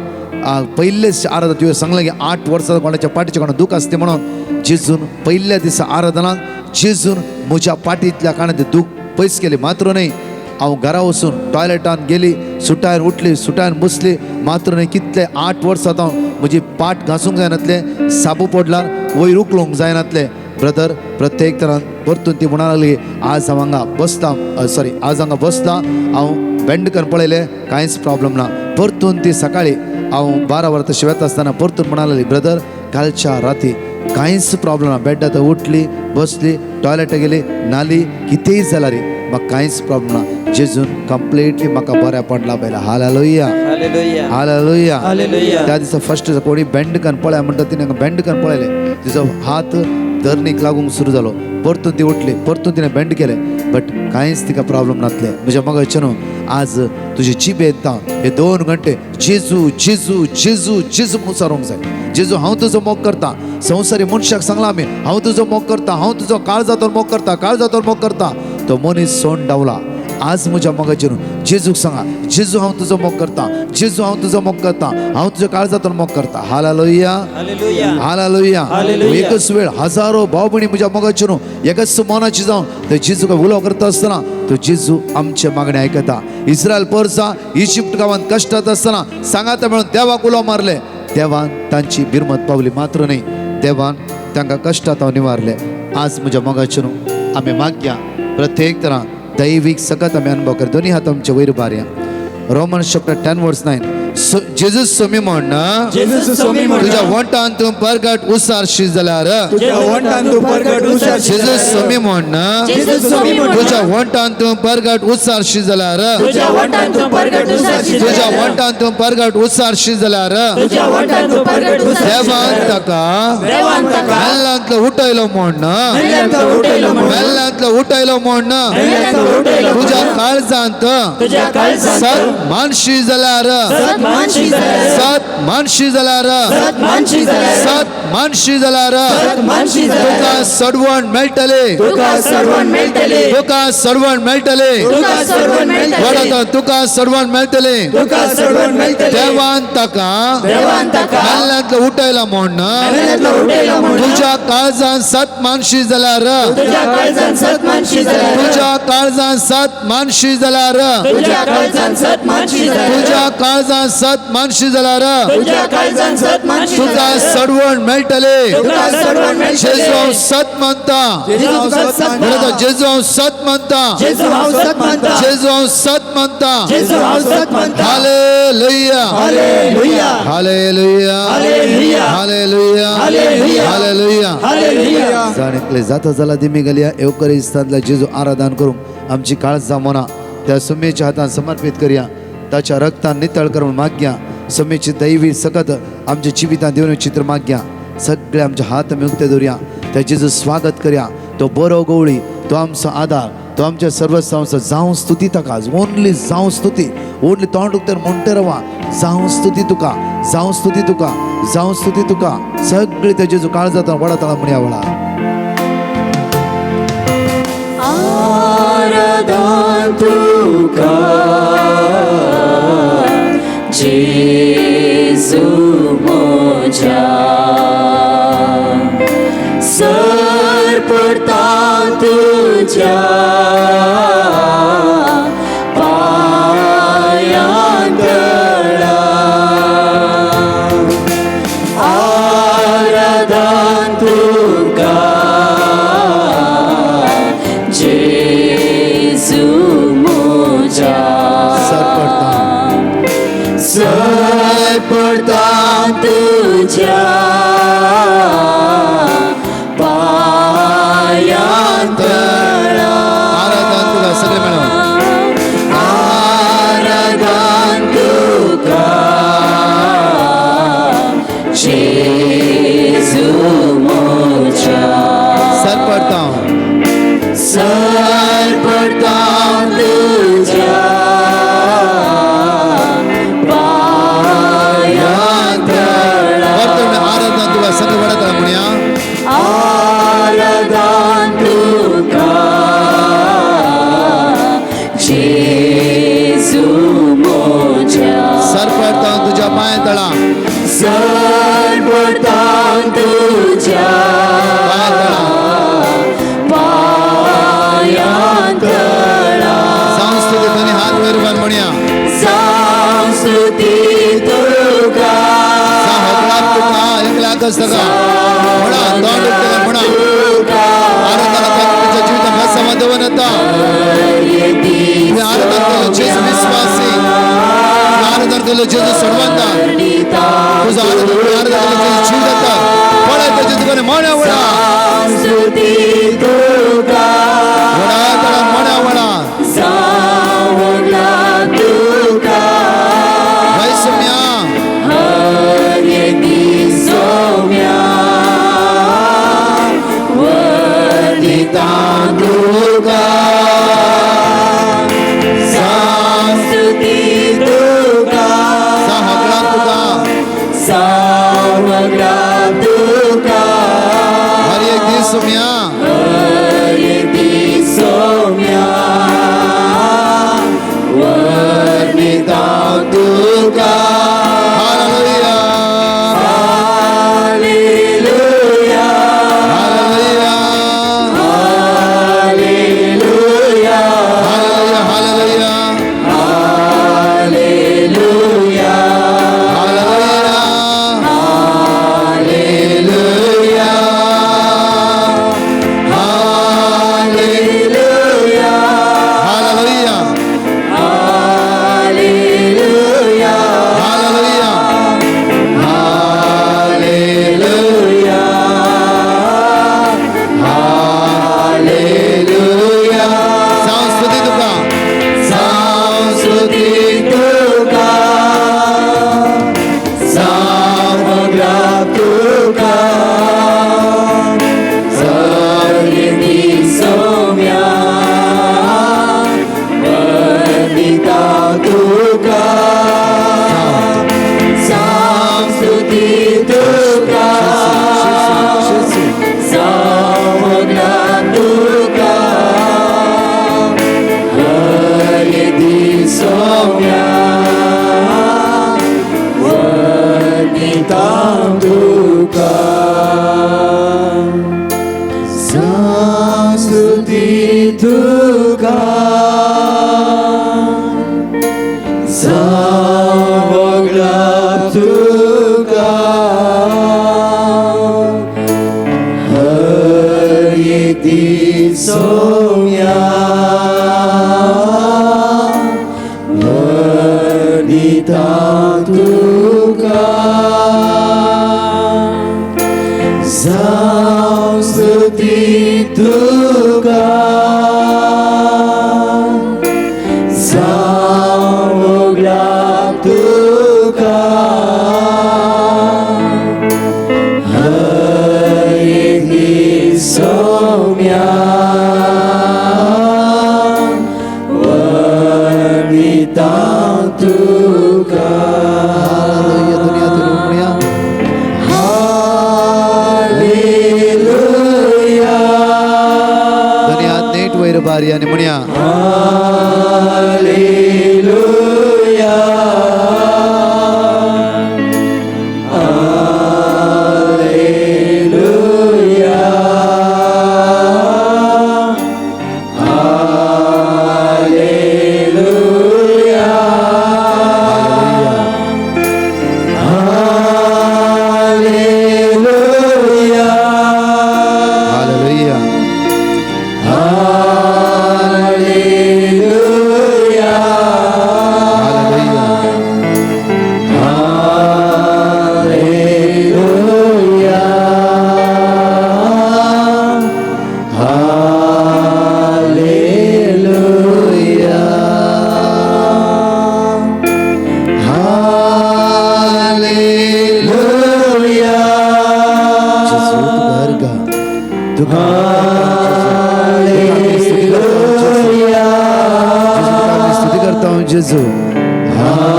पयलेच आराधना तुवें सांगलें की 8 वर्सां कोणाच्या पाठीच्या काळान दूख आसली म्हणून जेजून पयल्या दिसा आराधनाक जेजून म्हज्या पाठींतल्या काळान ते दूख पयस केली. मात्र न्हय, हांव घरा वचून टॉयलेटान गेली, सुटायन उठली, सुटायन बसली, मात्र न्हय कितले 8 वर्सां हांव म्हजी पाट घासूंक जायनातले, साबू पडला वयर उखलूंक जायनातले. ब्रदर प्रत्येक तरान परतून ती म्हणा लागली, आज हांव हांगा बसता, सॉरी आज हांगा बसता, हांव बेंड करून पळयलें कांयच प्रॉब्लम ना. परतून ती सकाळी हांव 12 वरां तशें वेता आसतना परतून म्हणा लागली, ब्रदर कालच्या राती कांयच प्रॉब्लम ना, बेडात उठली, बसली, टॉयलेट गेली, नाली, कितेंय जाल्यार म्हाका कांयच प्रॉब्लम ना. जेजून कंप्लिटली म्हाका बरेंपण लाभयलां. हालेलुया. हालेलुया. हालेलुया. हालेलुया. त्या दिसा फर्स्ट कोणी बेंड करून पळय म्हणटा, तिणें बेंड करून पळयलें, तिचो हात धरणीक लागूंक सुरू जालो. परतून ती उठली, परतून तिणें बेंड केलें, बट कांयच तिका प्रॉब्लम नासलें. म्हज्या मोगाचे न्हू, आज तुजे जिबेंत हे 2 घंटे जेजू जेजू जेजू जेजू विचारूंक जाय. जेजू हांव तुजो मोग करता. संवसारी मनशाक सांगलां आमी, हांव तुजो मोग करता, हांव तुजो काळजांतून मोग करता, काळजांतून मोग करता. तो मनीस सोंड डावला. आज म्हज्या मोगाचेर जेजूक सांगा, जेजू हांव तुजो मोग करता, जेजू हांव तुजो मोग करता, हांव तुज्या काळजांतून मोग करता. हालेलुया. हालेलुया. हालेलुया. हालेलुया. एकच वेळ हजारो भाव भयणी म्हज्या मोगाचेर एकच मनाची जावन ते जेजूक उलो करता आसतना तो जेजू आमचे मागणे आयकता. इस्रायल परसा इजिप्त गांवांत कश्टांत आसतना सांगाता मेळून देवाक उलो मारले, देवान तांची बिरमत पावली. मात्र न्हय, देवान तांकां कश्टांत हांव निवारले. आज म्हज्या मोगाचेर आमी मागया प्रत्येक तरा दैवीक सकत आमी अनुभव कर. दोनी हात आमचे वयर बारया. रोमन चॅप्टर 10 वर्स 9. जेजू सोमी म्हण, जेजू सोमी म्हण, तुज्या वोंटान तूं परगट उसारशी जाल्यार, तुज्या वोंठान तूं परगट उसारशी जेजू सोमी म्हण, जेजू सोमी म्हण, तुज्या वोंटान तूं परगट उसारशी जाल्यार, तुज्या वोंठान तूं परगट उसारशी तुज्या जाल्यार, वोंटान तूं परगट उसारशी जाल्यार, तुज्या वोंठान तूं परगट उसारशी देवान जाल्यार, ताका देवान ताका मेल्ल्यांतलो उठयलो म्हण, मेल्ल्यांतलो उठयलो म्हण, मेल्ल्यांतलो उठयलो म्हण, मेल्ल्यांतलो उठयलो म्हण, तुज्या काळजांत तुज्या काळजांत सत मानशी जाल्यार, सत मानशी जाल्यार, सत मानशी जाल्यार, सत मानशी जाल्यार, सत मानशी जाल्यार, सत मानशी जाल्यार, तुका सडवण मेळटले, तुका सडवण मेळटले, तुका सडवण मेळटले, तुका सडवण मेळटले, वडा तुका सडवण मेळटले। तुका सडवण मेळटले। देवान ताका देवान ताका मेल्ल्यांतलो उठयलो म्हण, मेल्ल्यांतलो उठयलो म्हण, तुज्या काळजान सत मानशी जाल्यार, तुज्या काळजान सत मानशी जाल्यार, तुज्या काळजान सत मानशी जाल्यार, तुज्या काळजान सत मानशी जाल्यार, तुज्या काळजान सत मानशी जाल्यार, तुज्या काळजान सत मानशी तुका जाल्यार, सडवण मेळटले। तुका सडवण मेळटले। जेजू हांव सत मानता, जेजू हांव सत मानता, जेजू हांव सत मानता, जेजू हांव सत मानता, जेजू हांव सत मानता। जेजू हांव सत मानता। Hallelujah, hallelujah, hallelujah, hallelujah, hallelujah, hallelujah, hallelujah. Hallelujah. जाणेकले जाता जाला दिमी घालया येवकरिस्तांतल्या जेजू आराधन करूंक आमची काळजां मनां त्या सुमेच्या हातान समर्पीत करया, ताच्या रक्तान नितळ करून मागया, सुमेची दैवी सकत आमच्या जिवितांत दिवन चित्र मागया। सगळे आमचे हात आमी उक्ते दवरया, त्या जेजू स्वागत करया। तो बरो गवळी, तो आमचो आदार, तो आमच्या सर्वस्व। जावं स्तुती ताका, ओनली जावं स्तुती, ओनली तोंड उक्तेर म्हणटे रावा, जावं स्तुती तुका, जावं स्तुती तुका, जावं स्तुती तुका। सगळे त्या जेजू काळजांत व्हडा तळा म्हणया वळा। आराधन तुका जेजू म्हज्या, सरपडता तुज्या पांयां तळा, आराधन तुका जेजू म्हज्या, सरपडता सरपडता तुज्या पांयां तळा, आराधन तुका सगळे मेळून, आराधन तुका जेजू म्हज्या, सरपडता सरपडता तुज्या पांयां तळा, आराधन तुका सगळे व्हडा तळा म्हणया, आराधन तुका जेजू म्हज्या, सरपडता तुज्या पांयां तळा, सरपडता तुज्या पांयां तळा, जावं स्तुती दोनी हात वयर वर म्हणया, जावं स्तुती तुका, जावं होगडाप तुका एकल्याकच ताका म्हणा, तोंड उक्तें कर म्हणा, आराधना तुझ्या जिवितांत भेसावा देवन येता। तुवें आराधन केलो जेजू विस्वासी, तुवें आराधन केलो जेजू सोडवंता, तुजो आराधन आराधन केलो जेजू जीव जाता। पळय त्या जेजू कडेन म्हण्या वळा, स्तुती तुका, वळा तळा म्हण्या वळा, जावं तुका वैसम्या हर एक दीस सोम्या, वर्णिता तुका, स्तुती तुका, जावं तुका, जावं तुका, हर एक दीस सोम्या, हर एक दीस सोम्या, वर्णिता तुका। Hallelujah, hallelujah, hallelujah, hallelujah, hallelujah, hallelujah, hallelujah, hallelujah, hallelujah, hallelujah, hallelujah, hallelujah, hallelujah. तुका हर एक दीस सोम्या दिता तुका जावं स्तुती तुका जावं मोगलाक तुका हर एक दीस सोम्या वंदिता तुका. हालेलुया. दुनिया तुला म्हणूया. हालेलुया. दुनिया नेट वयर बारी आणि म्हणया. Hallelujah. Hallelujah. Hallelujah. Hallelujah. Hallelujah. Hallelujah. Hallelujah. Hallelujah. Hallelujah. Hallelujah. जेजू तुका अर्घा तुका हालेलुया. आमी स्तुती करता जेजू. हालेलुया.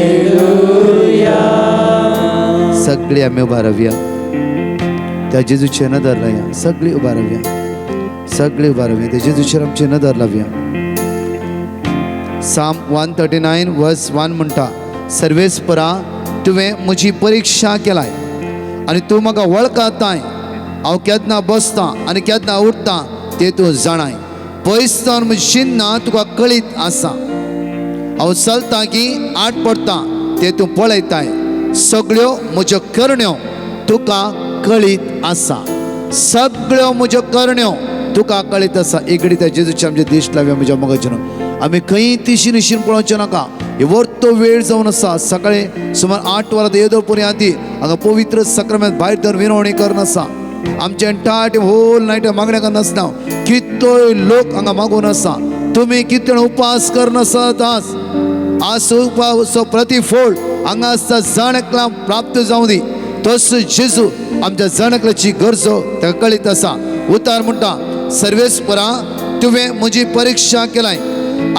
हालेलुया. सगळी आमी उबा रावया, त्या जेजूचेर नदर लाया. सगळी उबा रावया, सगळी उबा रावया, त्या जेजूचेर आमची नदर लावया. Psalm 139 verse 1 म्हणटा, सर्वेस्परा तुवें म्हजी परिक्षा केलाय आनी तूं म्हाका वळखताय. हांव केन्ना बसतां आनी केन्ना उठतां तें तूं जाणाय. पयस जावन म्हजी चिन्नां तुका कळीत आसा. हांव चलतां की आट पडटा तें तूं पळयताय. सगळ्यो म्हज्यो करण्यो तुका कळीत आसा. सगळ्यो म्हज्यो करण्यो तुका कळीत आसा. एकडे त्या जेजूचे आमचे दिश्ट लावया. म्हज्या मोगाचें आमी खंय तिशीन निशीन पळोवचें नाका. हे वर्तो वेळ जावन आसा. सकाळी सुमार 8 वरां येदोळ पर्यंत आदी हांगा पवित्र सक्रामेंत भायर धरून विनवणी करून आसा. आमचे एंटायर होल नायट मागण्या करून आसना. कितलोय लोक हांगा मागून आसा. तुमी कितले उपास करून आसात आज. आज उपासो प्रतिफळ हांगा आसता जण एकला प्राप्त जावं दी. तस जेजू आमच्या जण एकल्याची गरजो ताका कळीत आसा. उतार म्हणटा, सर्वेस्परा तुवें म्हजी परिक्षा केलाय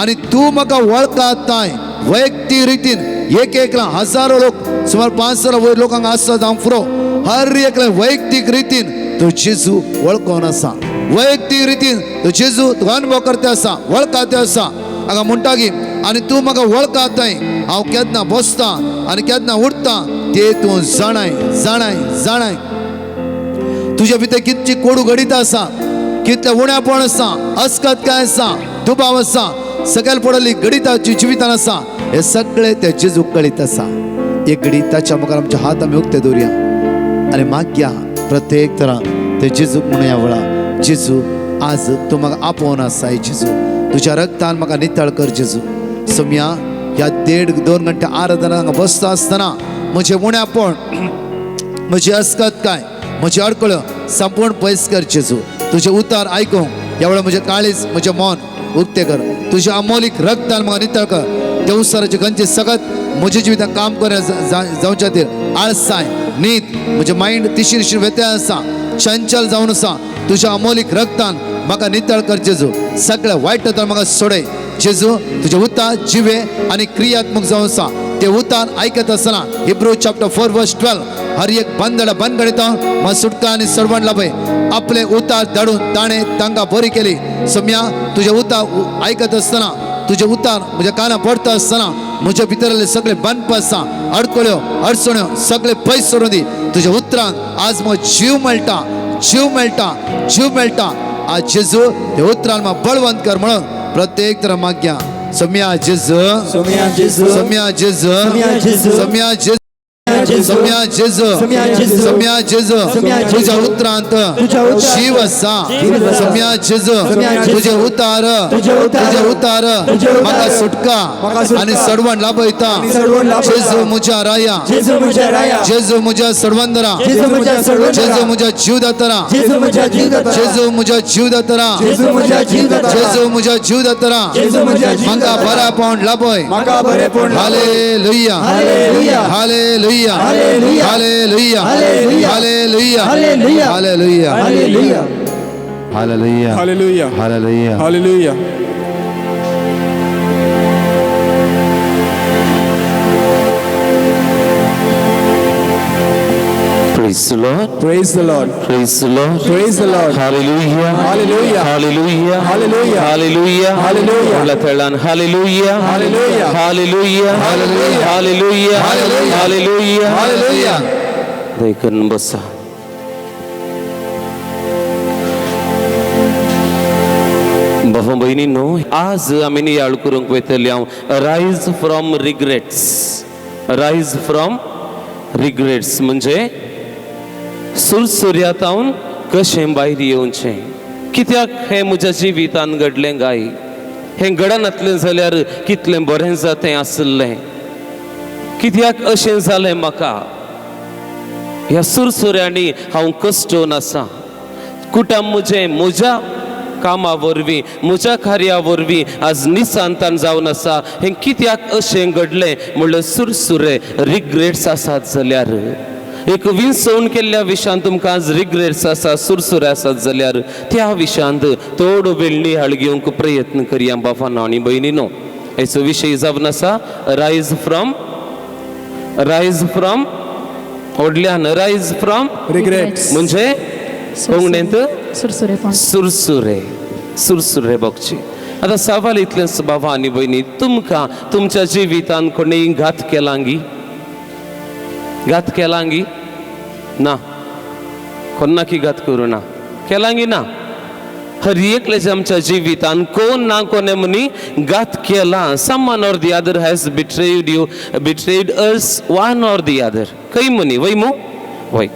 आनी तूं म्हाका वळखताय. वैयक्तीक रितीन एक एकला हजारो लोक सुमार 500 वयर लोक हांगा आसता जावंक फुरो. हर एकल्या वैयक्तीक रितीन तो जेजू वळखून आसा. वैयक्तीक रितीन तो जेजू तुका अनुभव करता आसा, वळखता आसा. हांगा म्हणटा की आनी तूं म्हाका वळखताय. हांव केन्ना बसतां आनी केन्ना उठतां ते तूं जाणाय जाणाय जाणाय. तुज्या भितर कितली कोडू घडीत आसा, कितलें उण्यापण आसा, अस्कत काय आसा, दुबाव आसा, सकयल पडली घडिताची जिवितान आसा. हे सगळे त्या जेजूक कळीत आसा. एक घडी ताच्या मुखार आमचे हात आमी उक्ते दवरुया आनी मागया प्रत्येक तरा ते जेजूक म्हणया वळा, जेजू आज तूं म्हाका आपोवन आसाय. जेजू तुज्या रक्तान म्हाका नितळ कर. जेजू सोम्या ह्या 1.5-2 घंटे आराधना हांगा बसता आसतना म्हजें उण्यापण, म्हजी अस्कत काय, म्हजी अडकळ्यो संपूर्ण पयस कर. जेजू तुजें उतार आयकूंक ह्या वेळार म्हजें काळीज म्हजें मन उक्तें कर. तुज्या अमोलीक रक्तान म्हाका नितळ कर. देवसाराचे गंजे सगळ्यात म्हज्या जिवितांत काम कर जावच्या खातीर आळसाय न्हीद म्हजें मायंड तिशीर निशीर व्यत्यय आसा, चंचल जावन आसा. तुज्या अमोलीक रक्तान म्हाका नितळ कर जेजू. सगळें वायट तर म्हाका सोडय जेजू. तुजें उतार जिवे आनी क्रियात्मक जावन आसा. ते उतार आयकत आसतना हिब्रू चॅप्टर 4 वर्स 12 हर एक बंदडा बंदगणिता म्हाका सुटका आनी सर्वण लाभय. आपले उतार धाडून ताणें तांकां बरी केली. सम्या तुजें उतार आयकत आसतना, तुजें उतार म्हज्या कानां पडटा आसतना म्हज्या भितरले सगळे बांदप आसा, अडकळ्यो अडचण्यो सगळे पयस सोडून दी. तुज्या उतरांक आज म्हजो जीव मेळटा, जीव मेळटा, जीव मेळटा. आज जेजू ते उतरान म्हाका बळवंत कर म्हणून प्रत्येक तर माग्या. सम्या जेजू, सोम्या जेजू, सम्या जेजू, सोम्या जेजू, सम्या जेजू, जेजू, सम्या जेजू, सोम्या जेजू, सम्या जेजू, सोम्या जेजू, तुझ्या उतरांत तुझ्या उतरांत जीव आसा. जीव आसा. सम्या जेजू, सोम्या जेजू, तुझे उतार, तुझे उतार, तुझे उतार तुझे उतार, म्हाका सुटका म्हाका सुटका, आनी सडवण लाभयता. आनी सडवण लाभयता. जेजू म्हज्या राया, जेजू म्हज्या राया, जेजू म्हज्या सडवंदरा, जेजू म्हज्या सडवंदरा, जेजू म्हज्या जीवदातरा, जेजू म्हज्या जीवदातरा, जेजू म्हज्या जीवदातरा, जेजू म्हज्या जीवदातरा, जेजू म्हज्या जीवदातरा, जेजू म्हज्या म्हाका जीवदातरा, बरेपण लाभय. म्हाका बरेपण लाभय. Hallelujah, hallelujah, hallelujah, hallelujah, hallelujah, hallelujah, hallelujah, hallelujah, hallelujah, hallelujah. Hallelujah, hallelujah, hallelujah. Hallelujah. Praise the Lord. Praise the Lord. Praise the Lord. Praise the Lord. Hallelujah. Hallelujah. Hallelujah. Hallelujah. Hallelujah. Hallelujah. व्हडल्या तेळान Hallelujah. Hallelujah. Hallelujah. Hallelujah. Hallelujah. Hallelujah. Hallelujah. Hallelujah. दयकरून बसा. भावा भयणीनो, आज आमी नियाळ करूंक वयतली हांव rise from regrets. Rise from regrets म्हणजे सुरसुर्यातावन कशें भायर येवचें. कित्याक हें म्हज्या जिवितान घडलें गाय? हें घडनातलें जाल्यार कितलें बरें जातें आसलें. कित्याक अशें जालें म्हाका? ह्या सुरसुऱ्यांनी हांव कश्टोवन आसा. कुटुंब म्हजें म्हज्या कामा वरवीं, म्हज्या कार्या वरवीं आज निसांतान जावन आसा. हें कित्याक अशें घडलें म्हणल्यार सुरसुरे रिग्रेट्स आसात जाल्यार, एक विंचवण केल्ल्या विशयांत तुमकां आज रिग्रेट्स आसा, सुरसुरे आसात जाल्यार त्या विशयांत थोडो वेळ नियाळ घेवंक प्रयत्न करया बापानो आनी भयणीनो. हेचो विशय जावन आसा रायज फ्रॉम, रायज फ्रॉम व्हडल्यान रायज फ्रॉम रिग्रेट्स. म्हणजे कोंकणींत सुरसुरेपण. सुरसुरे, सुरसुरे बघचे. आतां सवाल इतलेंच बाबा आनी भयणी, तुमकां तुमच्या जिवितान कोणीय घात केलांगी? घात केलांगी ना? कोन्नाकी घात करूं ना केलांगी ना? हर एकल्याच्या आमच्या जिवितान कोण ना कोणे म्हणी घात केला. Someone or the other has betrayed you, betrayed us one or the other. खंय म्हणी वय मू वय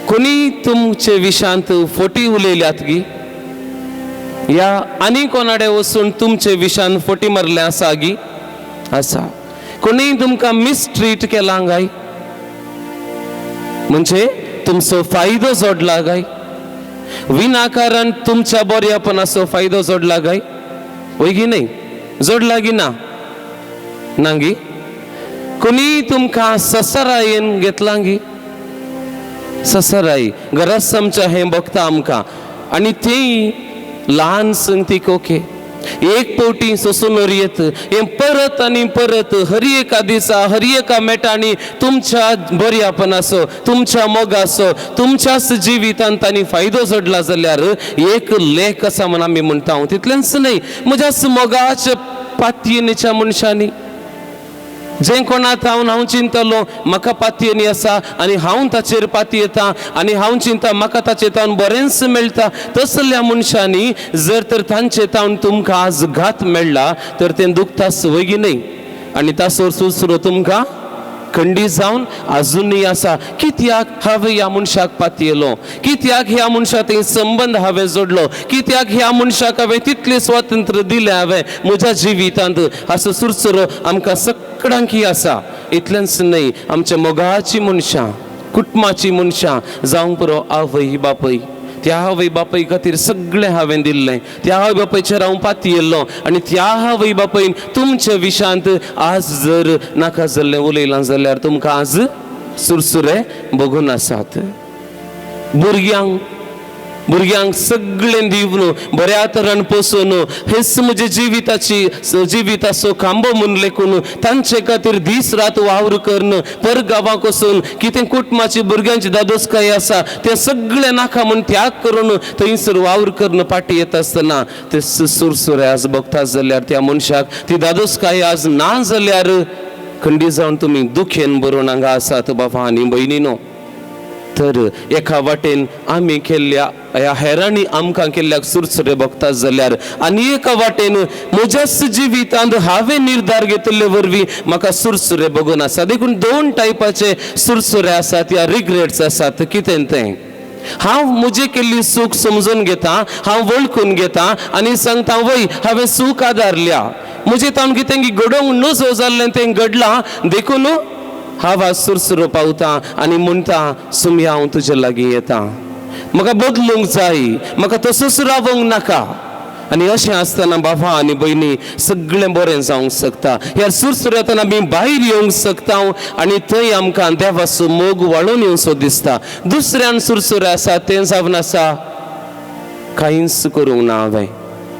कोणी तुमचे विशांत फोटी उलयल्यात गी? या आनी कोणाडे वचून तुमचे विशांत फोटी मारले आसा गी? आसा. कोणी तुमकां मिसट्रीट केला काय? म्हणजे तुमचो फायदो जोडला काय? विनाकारण तुमच्या बऱ्यापणाचो फायदो जोडला काय? वय गी न्हय? जोडला गी ना? ना गी? कोणी तुमकां ससरायेन घेतला गी? ससराई घरात आमच्या हें बघता आमकां आनी ती ल्हान संगतीक ओके एक पावटी सोसून येत हें परत आनी परत हर एका दिसा हर एका मेटांनी तुमच्या बऱ्यापणाचो, तुमच्या मोगाचो, तुमच्याच जिवितान तांणी फायदो जोडला जाल्यार एक लेख आसा म्हण आमी म्हणटा. तितलेंच न्हय, म्हज्याच मोगाच्या पातयेच्या मनशांनी जें कोणाक हांव हांव चिंतलो म्हाका पातयेनी आसा आनी हांव ताचेर पातयेता आनी हांव चिंता म्हाका ताचे तावन बरेंच मेळटा, तसल्या मनशांनी जर तर तांचे तावन तुमकां आज घात मेळ्ळा तर तें दुखता वयगी न्हय? आनी तासोर सुसरो तुमकां खंडी जावन आजुनूय आसा. कित्याक हांवें ह्या मनशाक पातयेलो? कित्याक ह्या मनशा थंय संबंद हांवें जोडलो? कित्याक ह्या मनशाक हांवें तितलें स्वातंत्र्य दिलें हांवें म्हज्या जिवितांत? असो सुरसुरो आमकां सगळ्यांकी आसा. इतलेंच न्हय, आमच्या मोगाची मनशां, कुटुंबाची मनशां जावंक पुरो आवय बापूय, त्या आवय बापाय खातीर सगळें हांवें दिल्लें, त्या आवय बापायचेर हांव पातयेल्लो आनी त्या आवय बापायन तुमच्या विशांत आज जर नाका जाल्लें उलयलां जाल्यार तुमकां आज सुरसुरे बघून आसात. भुरग्यांक, भुरग्यांक सगळें दिवन बऱ्या तरान पोसून हेच म्हज्या जिविताची जिविताचो खांबो म्हूण लेखून तांचे खातीर दीस रात वावर करून पर गांवाक वचून कितें कुटुंबाची भुरग्यांची दादोसकाय आसा तें सगळें नाका म्हूण त्याग करून थंयसर वावर करून फाटीं येता आसतना ते सुरसुरे आज बघता जाल्यार त्या मनशाक ती दादोसकाय आज ना जाल्यार खंडी जावन तुमी दुखेन बरोवन हांगा आसात बाबा आनी भयणीनो. तर एका वाटेन आमी केल्ल्या ह्या हेरांनी आमकां केल्ल्याक सुरसुरे भोगता जाल्यार आनी एका वाटेन म्हज्याच जिवितांत हांवें निर्धार घेतिल्ले वरवीं म्हाका सुरसुरे भोगून आसा. देखून दोन टायपाचे सुरसुरे आसात या रिग्रेट्स आसात. कितें तें? हांव म्हजे केल्ली चूक समजून घेता, हांव वळखून घेता आनी सांगता वय हांवें चूक आदारल्या, म्हजे तावन कितें घडोवंक नजो जाल्लें तें घडलां, देखून हांव आज सुरसुरो पावता आनी म्हणटा सुमया हांव तुजे लागीं येता, म्हाका बदलूंक जाय, म्हाका तसोच रावंक नाका. आनी अशें आसतना बाबा आनी भयणी सगळें बरें जावंक शकता. ह्या सुरसुऱ्यांतल्यान आमी भायर येवंक शकता आनी थंय आमकां देवाचो मोग वाळून येवचो दिसता. दुसऱ्यान सुरसुरे आसा तें जावन आसा कांयच करूंक ना, हांवें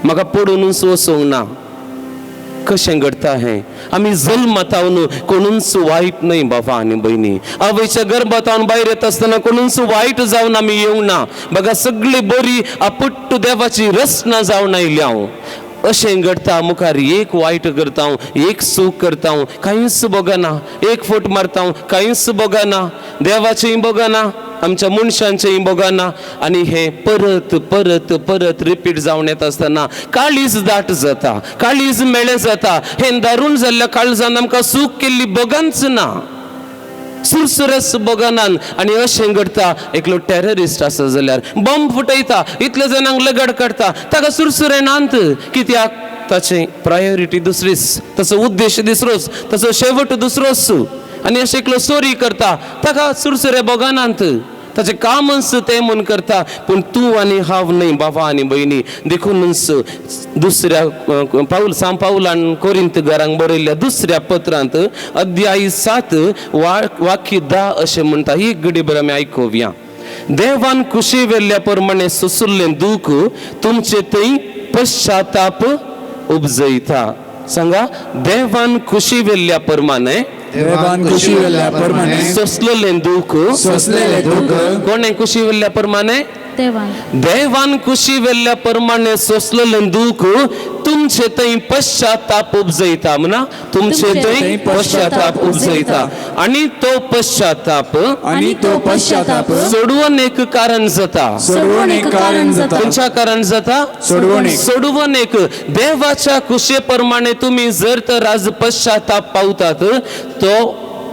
म्हाका पडुनूच वचूंक ना. कशें घडटा हें? आमी जल्मतावन कोणूच वायट न्हय बाबा आनी भयणी. आवयच्या गर्भातावन भायर येता आसतना कोणूच वायट जावन आमी येवंक ना. बघा सगळी बरी आपुट्ट देवाची रचना जावन आयल्या हांव. अशें घडटा मुखार एक वायट करता, एक चूक करता, कांयच बगना, एक फट मारता, कांयच बगना, देवाचेंय बगना, आमच्या मनशांचेंय बगना, आनी हें परत परत परत रिपीट जावन येता आसतना काळीज दाट जाता, काळीज मेळें जाता. हें दारून जाल्ल्या काळजान आमकां चूक केल्ली बगांच ना, सुरसुरेच बगनान. आनी अशें घडटा एकलो टेररिस्ट आसा जाल्यार बॉम्ब फुटयता, इतले जाणांक लगड काडटा, ताका सुरसुरे नात. कित्याक? ताचें प्रायोरिटी दुसरीच, ताचो उद्देश दुसरोच, ताचो शेवट दुसरोच. आनी अशें एकलो चोरी करता, ताका सुरसुरे बगनात, ताचें कामच तें म्हूण करता. पूण तूं आनी हांव न्हय बाबा आनी भयणी. देखूनच दुसऱ्या पावल सांग पावलान कोरिंत घरांक बरयल्ल्या दुसऱ्या पत्रांत अध्याय 7 वाक्य 10 अशें म्हणटा. ही घडी बरें आमी आयकुया. देवान कुशी वेल्ल्या प्रमाणे सोसुल्लें दूख तुमचे थंय पश्चाताप उपजयता. सांगा, देवान कुशी वेल्ल्या प्रमाणे देवान कुशी वेल्ल्या प्रमाणे सोसलेलें दूख, सोसलेलें दूख, कोणें कुशी वेल्ल्या प्रमाणे? देवान. देवान कुशी वेल्ल्या प्रमाणे सोसलेलें दूख तुमचे थंय पश्चाताप उपजयता. म्हणा, तुमचे थंय पश्चाताप उपजयता. आनी तो पश्चाताप, आनी तो पश्चाताप सोडवून एक कारण जाता. सोडवून एक कारण जाता. खंयच्या कारण जाता? सोडवून एक. सोडवून एक. देवाच्या कुशे प्रमाणे तुमी जर तर आज पश्चाताप पावतात, तो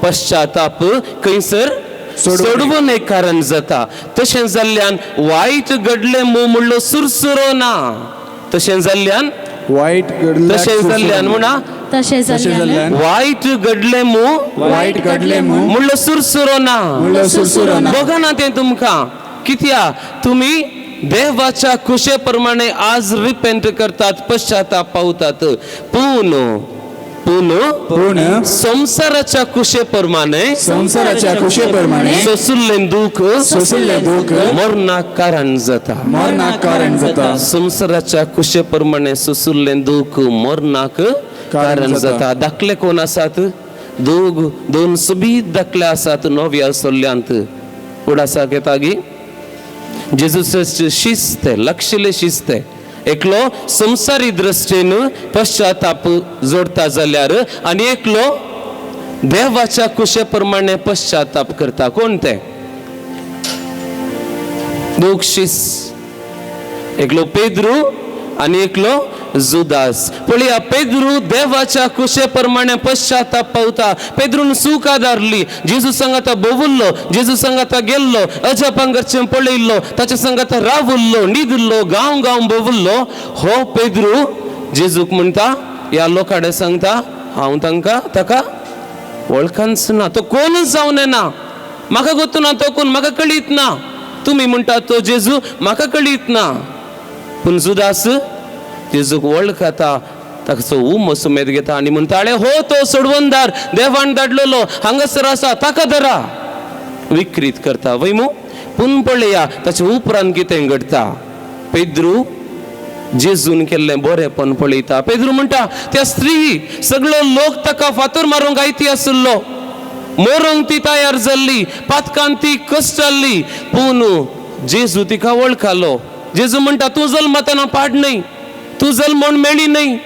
पश्चाताप खंयसर सोडवून एक कारण जाता. तशें जाल्ल्यान वायट घडलें मू म्हणलो सुरसुरो ना. तशें जाल्ल्यान वायट घडलें, तशें जाल्ल्यान म्हणा, तशें जाल्ल्यान वायट घडलें मू वायट घडलें मू म्हणलो सुरसुरो ना, म्हणलो सुरसुरो ना. बघा ना तें तुमकां. कित्याक? तुमी देवाच्या कुशे प्रमाणे आज रिपेंट करतात, पश्चाताप पावतात. पूण पूण पूण संवसाराच्या कुशे प्रमाणे संवसाराच्या कुशे प्रमाणे सोसुल्लें दूख, सोसुल्लें दूख मरणाक कारण जाता. मरणाक कारण जाता. संवसाराच्या कुशे प्रमाणे सोसुल्लें दूख मरणाक कारण जाता. दाखले कोण आसात? दोन सोबीत दाखले आसात नव्या सोल्ल्यांत. उडासाक येता गी जेजूस शिस्त, लक्षले शिस्त. एकलो संवसारी दृश्टीन पश्चाताप जोडता जाल्यार आनी एकलो देवाच्या कुशे प्रमाणे पश्चाताप करता. कोण ते? दोग शिस, एकलो पेद्रू आनी एकलो जुदास. पळया, पेद्रू देवाच्या कुशे प्रमाणे पश्चाताप पावता. पेद्रून चूक आदारली, जेजू संगाता भोवुल्लो, जेजू संगाता गेल्लो, अजापांगरचें पळयल्लो, ताच्या संगाता रावुल्लो, न्हिदिल्लो, गांव गांव भोवुल्लो. हो पेद्रू जेजूक म्हणटा, ह्या लोकां कडेन सांगता, हांव तांकां ताका वळखच ना, तो कोणूच जावन येना, म्हाका गोतू ना, तो कोण म्हाका कळीत ना, तुमी म्हणटा तो जेजू म्हाका कळीत ना. पूण जुदास जेजूक वळखता, ताचो उमो सुमेद घेता आनी म्हणटा, हो तो सोडवणदार, देवान धाडलेलो, हांगासर आसा, ताका धरा. विक्रीत करता वय मू. पूण पळया ताचे उपरांत कितें घडटा. पेद्रू जेजून केल्लें बरेंपण पळयता. पेद्रू म्हणटा, त्या स्त्री सगळो लोक ताका फातर मारूंक आयती आशिल्लो, मरूंक ती तयार जाल्ली, पातकान ती कश्ट जाल्ली, पूण जेजू तिका वळखालो. जेजू म्हणटा, तूं जल्मतना पाड न्हय, तूं जल्मोन मेळी न्हय,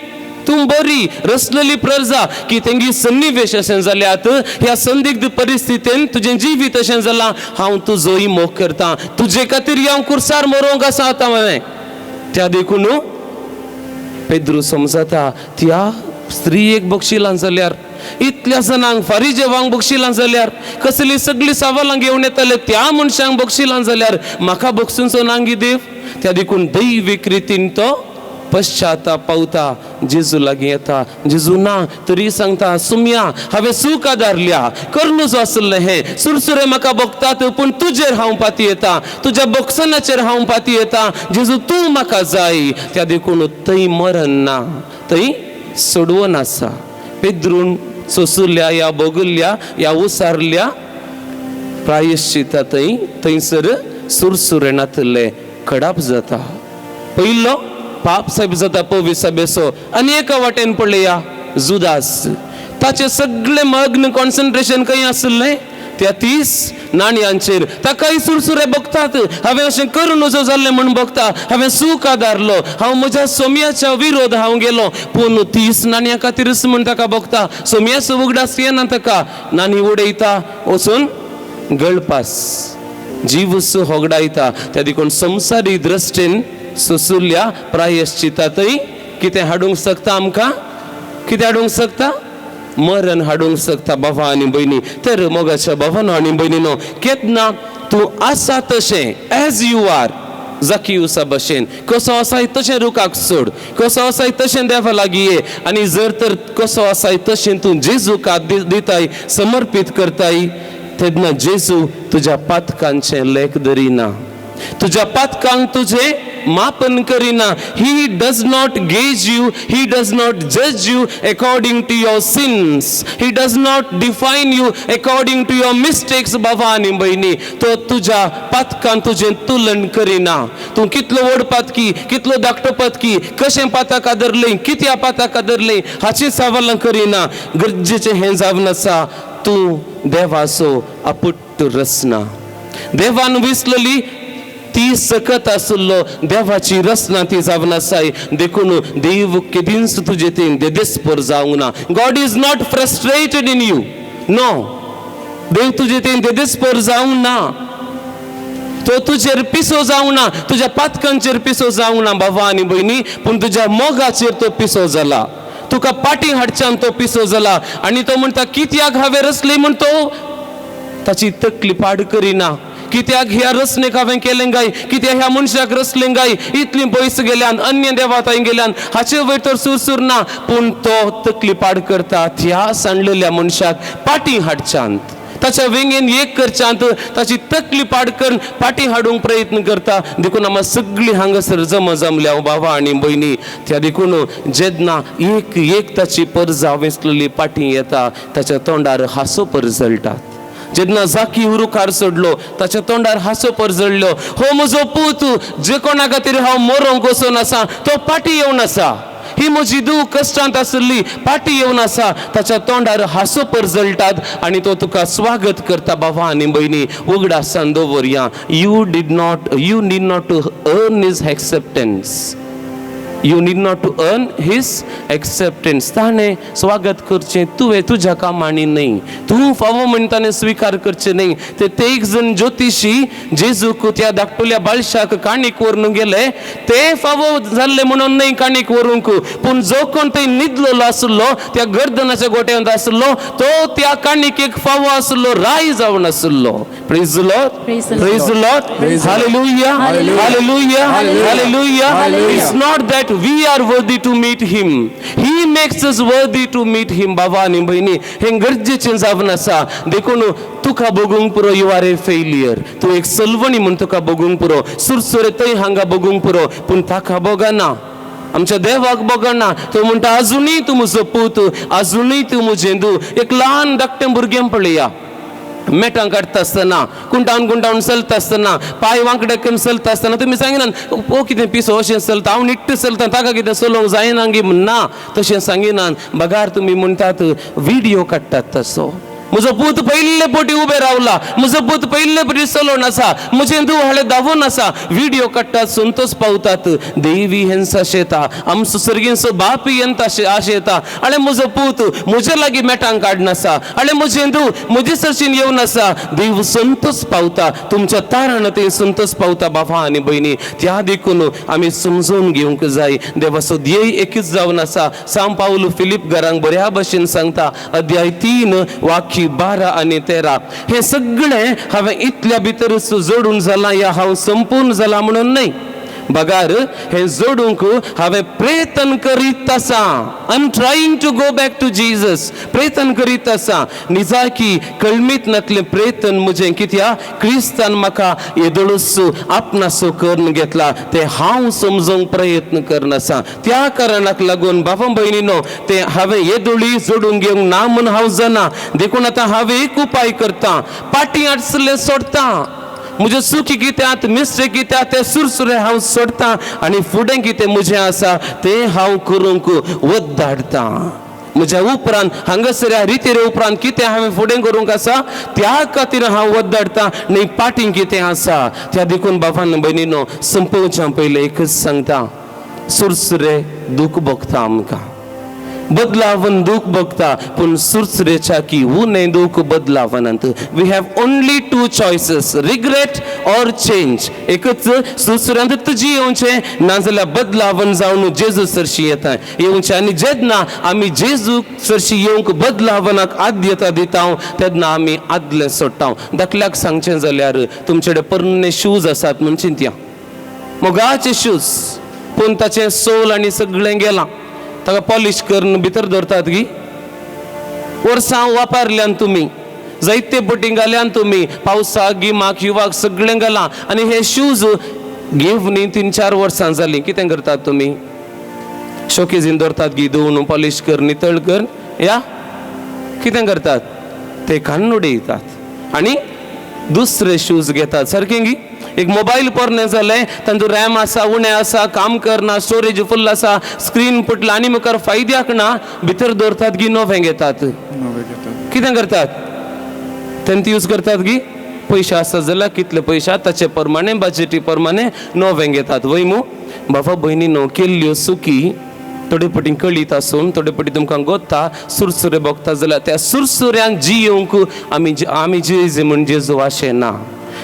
तूं बरी रसलेली प्रजा की तेंगी सन्निवेश अशें जाल्यात, ह्या संदिग्ध परिस्थितीन तुजें जिवीत अशें जालां, हांव तुजोय मोग करता, तुजे खातीर हांव कुर्सार मरोंक आसा आतां हांवें. त्या देखून पेद्रू समजता त्या स्त्रियेक बक्षिलां जाल्यार, इतल्या जाणांक फारिजेवांक बक्षिलां जाल्यार, कसली सगळीं सवालां घेवन येताले त्या मनशांक बक्षिलां जाल्यार म्हाका बक्षुंचो नांगी देव. त्या देखून दैवीक रितीन तो पश्चाताप पावता, जेजू लागीं येता. जेजू ना तरी सांगता, सुमया हांवें चूक आदारल्या, करनूच आसलें हें, सुरसुरे म्हाका भोगतात पूण तुजेर हांव पाती येता, तुज्या बक्षणाचेर हांव पाती येता, जेजू तूं म्हाका जाय. त्या देखून थंय मरण ना, थंय सोडवन आसा. पेद्रून सोसुल्या या भोगुल्ल्या या उसारल्या प्रायश्चिता थंय थंयसर सुरसुरे नातले खडाप जाता. पयलो पाप साहेब जाता पविसा बेसो. आनी एका वाटेन पळया जुदास, ताचे सगळे मग्न कॉन्सन्ट्रेशन खंय आसलें त्या 30 नाणयांचेर. ताकाय सुरसुरे बघतात, हांवें अशें करून नजो जाल्लें म्हूण बघता, हांवें सूख आदारलो, हांव म्हज्या सोम्याच्या विरोध हांव गेलो, पूण 30 नाणयां खातीरच म्हूण ताका बघता. सोम्याचो उगडास येना ताका, नाणी उडयता वचून गळपास जीवस होगडायता. त्या देखून संवसारी दृश्टीन सोसुल्ल्या प्रायश्चितातय कितें हाडूंक शकता आमकां, कितें हाडूंक शकता, मरण हाडूंक शकता बाबा आनी भयणी. तर मोगाच्या बाबानो आनी भयणीनो, केन्ना तूं आसा तशें एज you are, जाकियुसा भशेन कसो आसाय तशें रुखाक सोड, कसो आसाय तशें देवा लागीं ये, आनी जर तर कसो आसाय तशें तूं जेजूक दिताय, समर्पीत करताय, तेन्ना जेजू तुज्या पातकांचें लेख धरिना, तुज्या पातकांक तुजें मापन करिना. He does not gauge you, he does not जज you according to your sins, he does not define you according to your mistakes. बाबा आनी भयणी, तो तुज्या पातकान तुजें तुलन करिना. तूं कितलो व्हड पातकी, कितलो धाकटो पातकी, कशें पाताक आदरलें, कित्या पाताक आदरलें हाची सवालां करिना. गरजेचें हें जावन आसा, तूं देवाचो अपुट्ट रचना, देवान विसलेली ती सकत आसलो देवाची रचना ती जावन आसाय. देखून देव केदींच तुजे ते देदेस्पर जावंक ना. God is not frustrated in you, no. देव तुजे ते देदेस्पर जावंक ना, तो तुजेर पिसो जावंक ना, तुज्या पातकांचेर पिसो जावंक ना बाबा आनी भयणी, पूण तुज्या मोगाचेर तो पिसो जाला, तुका पाटी हाडच्यान तो पिसो जाला. आनी तो म्हणटा कित्याक हांवें रचली म्हण तो ताची तकली पाड करिना. कित्याक ह्या रचणेक हांवें केलें काय, कित्याक ह्या मनशाक रचलें काय, इतली पयस गेल्यान अन्य देवा थंय गेल्यान हाचे वयर तर सुरसूर ना, पूण तो तकली पाड करता त्या सांडलेल्या मनशाक पाटी हाडच्यांत, ताच्या वेंगेन एक करच्यांत, ताची तकली पाड करून पाटी हाडूंक प्रयत्न करता. देखून आमकां सगळीं हांगासर जमा जमल्या बाबा आनी भयणी. त्या देखून जेन्ना एक एक ताची परजा वेंचलेली पाटी येता ताच्या तोंडार हांसो परजळटात. जेन्ना जाकी रुखार सोडलो ताच्या तोंडार हांसो परजळ्ळो, हो म्हजो पूत जे कोणा खातीर हांव मरोंक वचून आसा तो पाटी येवन आसा, ही म्हजी धूव कश्टांत आसली पाटी येवन आसा, ताच्या तोंडार हांसो परजळटात आनी तो तुका स्वागत करता. बाबा आनी भयणी, उगडासान दवरया, you need not to earn his acceptance, you need not to earn his acceptance. ताणें स्वागत करचें तुवें तुज्या कामांनी न्हय, तूं फावो म्हण ताणें स्विकार करचें न्हय. ते एक जण ज्योतिशी जेजूक त्या धाकटुल्या बाळशाक काणीक व्हरून गेले, ते फावो जाल्ले म्हणून न्हय काणीक व्हरूंक, पूण जो कोण थंय न्हिदलेलो आसलो त्या गर्दनाच्या गोट्यांत आसलो तो त्या काणिकेक फावो आसलो, राय जावन आसलो. Praise the Lord, Praise the praise the Lord, hallelujah, hallelujah, hallelujah. It's not that we are worthy to meet him, he makes us worthy to meet him. बाबा आनी भयणी, हें गरजेचें जावन आसा. देखून तुका बगूंक पुरो, you are a failure, तूं एक सलवणी म्हूण तुका बगूंक पुरो, सुरसुरे थंय हांगा बगूंक पुरो, पूण ताका बगना, आमच्या देवाक बगना. तो म्हणटा आजुनूय तूं म्हजो पूत, आजुनूय तूं म्हजें धूव. एक ल्हान धाकटें भुरगें पळया, मेटां काडटा आसतना, कुंटावन कुंटावन चलता आसतना, पांय वांकडे करून चलता आसतना तुमी सांगिनात ओ कितें पिसो अशें चलता, हांव निट्ट चलता, ताका कितें चलोवंक जायना गी ना, तशें सांगिनात. बगार तुमी म्हणटात व्हिडियो काडटात तसो. म्हजो पूत पयले पोटी उबे रावला, म्हजो पूत पयले पोटी चलोवन आसा, म्हजें धूव हाडे धांवून आसा. व्हिडियो काडटात, संतोष पावतात. देवी हेंच आशेता, आमचो सर्गींचो बाप हेंत आशेता. आनी म्हजो पूत म्हजे लागीं मेटांक काडनासा, आनी म्हजें धूव म्हजे सरशीन येवन आसा. देव संतोष पावता, तुमच्या तारण ते संतोष पावता. बाबा आनी भयणी, त्या देखून आमी समजून घेवंक जाय देवाचो ध्येय एकूच जावन आसा. सांव पावल फिलीप घरांक बऱ्या भशेन सांगता, अध्याय 3 वाक्य 12 आनी 13. हे सगळें हांवें इतल्या भितरच जोडून जालां या हांव संपूर्ण जाला म्हणून न्हय, बगार हे जोडूंक हांवें प्रयत्न करीत आसा. I am trying to go back to Jesus. प्रयत्न करीत आसा. निजाकी कळमीत नातलें प्रयत्न म्हजें, कित्याक क्रिस्तान म्हाका येदोळूच आपणासो करून घेतला तें हांव समजूंक प्रयत्न करन आसा. त्या कारणाक लागून बाबा भयणीनो, तें हांवें येदोळी जोडून घेवंक ना म्हूण हांव जाणा. देखून आतां हांवें एक उपाय करता, पाटी आडसले सोडटा, म्हज्यो चुकी कित्याक मिस्टेक कित्याक ते सुरसुरे हांव सोडटा आनी फुडें कितें म्हजें आसा तें हांव करूंक वद्दाडटा. म्हज्या उपरांत हांगासर ह्या रितीरे उपरांत कितें हांवें फुडें करूंक आसा त्या खातीर हांव वद्दाडटा, न्ही पाटीं कितें आसा. त्या देखून बाबान भयणीनो, संपोवच्या पयलें एकच सांगता, सुरसुरे दूख भोगता आमकां, बदलावन दूख भोगता, पूण सुरसुरेच्या की उणें दूख बदलावनात. We have only 2 choices, regret or change. एकच सुरसुऱ्यांत तुजी येवचें, नाजाल्यार बदलावन जावन जेजू सरशी येता येवचें. आनी जेन्ना आमी जेजू सरशी येवंक बदलावनाक आद्यता दिता तेन्ना आमी आदलें सोडटा. धाकल्याक सांगचें जाल्यार तुमचे कडेन पोरणे शूज आसात म्हूण चिंतया, मोगाचे शूज, पूण ताचें सोल आनी सगळें गेलां, ताका पॉलिश करून भितर दवरतात गी. वर्सां वापरल्यान तुमी, जायते बोटीं घाल्यान तुमी, पावसाक गिमाक युवाक सगळें घालां आनी हे शूज घेवन 3-4 वर्सां जालीं. कितें करतात तुमी? शोकेजीन दवरतात गी, धुवन पॉलिश कर, नितळ कर, या कितें करतात ते काडून उडयतात आनी दुसरे शूज घेतात. सारकें गी? एक मोबायल पोरणे जालें, तांचो रॅम आसा उणें आसा, काम करना, स्टोरेज फुल्ल आसा, स्क्रीन फुटला आनी मुखार फायद्याक ना, भितर दवरतात गी, नवें घेतात. कितें करतात तें यूज करतात गी. पयशे आसा जाल्यार कितले पयशे ताचे प्रमाणे बजेटी प्रमाणे नवें घेतात. वय मू बाबा भयणी न्हू, केल्ल्यो चुकी थोडे पटी कळीत आसून थोडे पटी तुमकां गोत्ता सुरसुरे भोगता जाल्यार त्या सुरसुऱ्यांक जियोवंक आमी आमी जेज म्हूण जेजू आशें ना.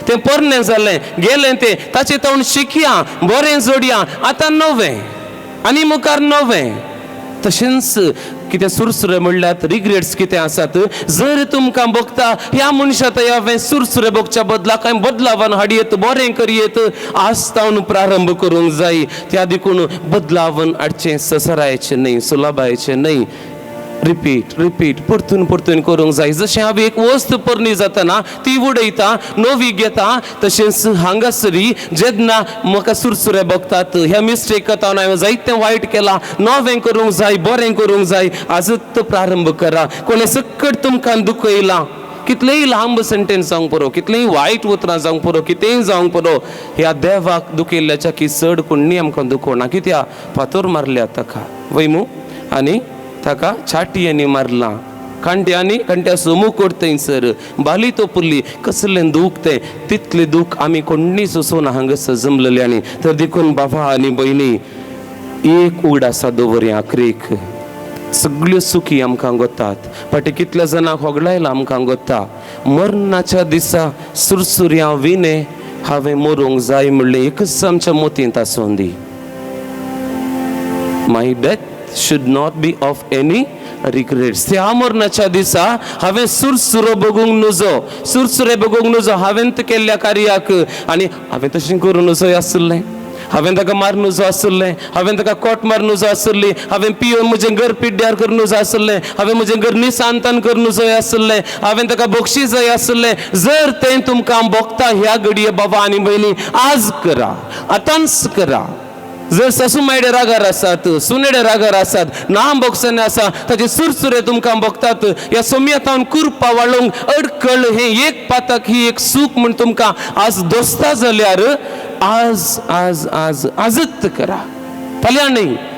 तें पोरणें जालें गेलें तें, ताचें तोंड शिकया, बरें जोडया, आतां नवें आनी मुखार नवें. तशेंच कितें सुरसुरे म्हणल्यार रिग्रेट्स कितें आसात, जर तुमकां भोगता ह्या मनशा थंय हांवें सुरसुरे भोगच्या बदला कांय बदलावान हाडयेत, बरें करयेत, आज तावन प्रारंभ करूंक जाय. त्या देखून बदलावन हाडचें ससरायचें न्हय, सुलभायचें न्हय. रिपीट रिपीट परतून परतून करूंक जाय. जशें हांवें एक वस्त पोरणी जातना ती उडयता, नवी घेता, तशेंच हांगासरी जेन्ना म्हाका सुरसुरे भोगतात ह्या मिस्टेक हांवें जायतें वायट केलां, नवें करूंक जाय, बरें करूंक जाय, आजच प्रारंभ करा. कोणें सकट तुमकां दुखयलां, कितलेंय लांब सेंटेन्स जावंक पुरो, कितलेंय वायट उतरां जावंक पुरो, कितेंय जावंक पुरो, ह्या देवाक दुखयल्ल्याच्या की चड कोणी आमकां दुखोना. कित्याक फातर मारल्या ताका वय मू, आनी ताका छाटयांनी मारलां, कांट्यांनी, कांट्या सोमू थंयसर बाली तोपुल्ली, कसलें दूख तें, तितलें दूख आमी कोण्णी सोंसून हांगासर जमलेले. आनी तर देखून बाबा आनी भयणी, एक उगडासा दवरया आखरीक, सगळ्यो सुखी आमकां गोतात, फाटीं कितल्या जाणांक होगडायला आमकां गोता. मरणाच्या दिसा सुरसुऱ्यां विणे हांवें मरूंक जाय म्हणलें एकच आमच्या मोतींत आसूं दी. My death should not be of any regrets. त्या मरणाच्या दिसा हांवें सुरसुरो बगूंक नुजो, सुरसुरे बगूंक नुजो हांवें केल्ल्या कार्याक. आनी हांवें तशें करूं नुजो आसलें, हांवें ताका मारून नुजो आसलें, हांवें ताका कोट मारून नुजो आसली, हांवें पियोवन म्हजें घर पिड्ड्यार करून नुजो आसलें, हांवें म्हजें घर निसांतान करून नुजो आसलें, हांवें ताका बक्षीस जाय आसलें. जर तें तुमकां भोगता ह्या घडये बाबा आनी भयणी, आज करा, आतांच करा. जर सासू मायडे रागार आसात, सुनेडे रागार आसात, ना भोगसणे आसा, ताचे सुरसुरे तुमकां भोगतात, ह्या सोमयतान कुरपा वाळोवंक अडकळ हें एक पातक, ही एक सूख म्हूण तुमकां आज दोस्ता जाल्यार आज आज आज आजच करा, फाल्यां न्हय.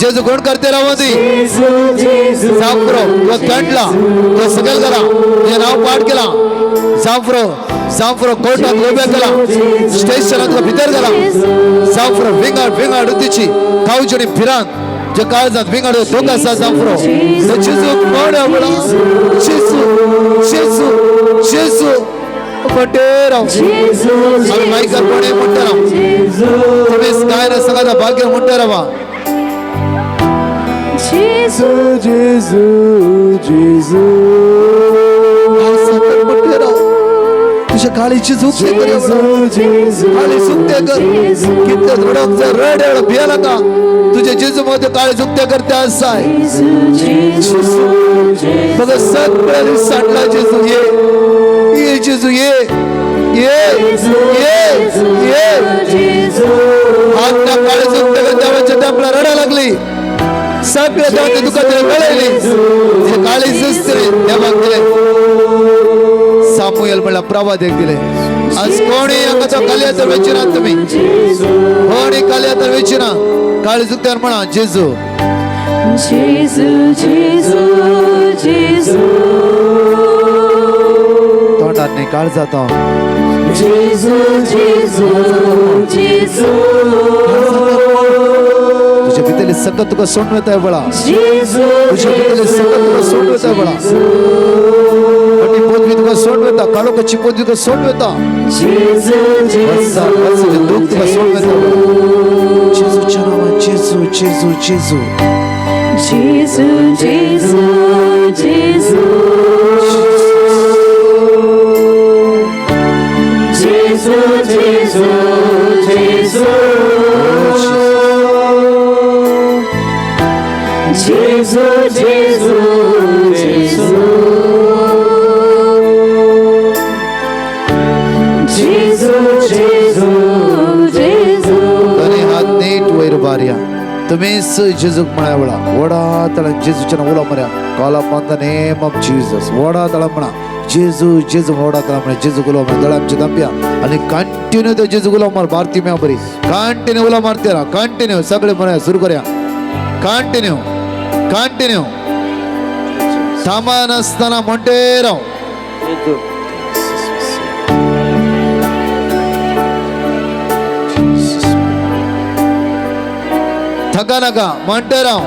जेजू कोण करते रावती जाफरो तुका काडला, तुका सकयल घाला, तुझें नांव पाठ केला. जाफरो जाफरो कोर्टात उबे केला, स्टेशनात तुका भितर घाला. जाफरो विंगड विंगड तिची कावची आनी भिरांत जे काळजांत विंगड दुख आसा. जाफरो जेजू कोण म्हणा जेजू जेजू जेजू म्हणटे राव. आमी मायकार कोणे म्हणटा राव, तुम्ही काय ना सगळ्या भाग्य म्हणटा रावा. जेजू जेजू जेजू म्हणटे राव, तुझ्या काळीची झुकते कर, काळी झुकते कर. कितले रडोंक जाय, रड एवढं भिया नाका. तुझे जेजू मध्ये काळी झुकते करते असाय. बघ सगळ्यांनी सांडला जेजू ये ये जेजू ये ये ये ये. हात काळी झुकते कर. देवाच्या देवाला रडा लागली, सगळे देवाच्या दुःखात कळली, काळी झुकते देवाक दिले. सामुएल म्हणला प्रवाद एक दिले. आज कोणी हांगाचो कालयातर वेचिना, तुमी कोणी कालयातर वेचिना. काळी झुकत्यार म्हणा जेजू जेजू जेजू जेजू. तोंडात नाही काळ जातो. जेजू जेजू जेजू. तुझ्या भितरले सगळं तुका सोडून येत आहे बळा. तुझ्या भितरले सगळं तुका सोडून येत आहे बळा. पटी पोतवी तुका सोडून येता, काळोखाची पोतवी तुका सोडून येता. दुःख तुका सोडून येता. जेजूच्या नावान जेजू जेजू जेजू जेजू जेजू जेजू जेजू जेजू जेजू जेजू जेजू जेजू जेजू जेजू. दोन्ही हात नीट वयर बारया. तुम्हीच जेजूक म्हळ्या वेळा वडा तळा जेजूच्या नांव उलो मऱ्या. Call upon the name of Jesus. वडा तळा म्हणा जेजू जेजू, वडा तळा म्हणा जेजू उलो मार. दोळे आमचे दांपया आनी कंटिन्यू ते जेजू उलो मार. भारती म्या बरी कंटिन्यू उलो मारते राव. कंटिन्यू सगळे म्हणया सुरू करया. कंटिन्यू कंटिन्यू थांबा नासतना म्हणटे राव. थका नाका म्हणटे राव,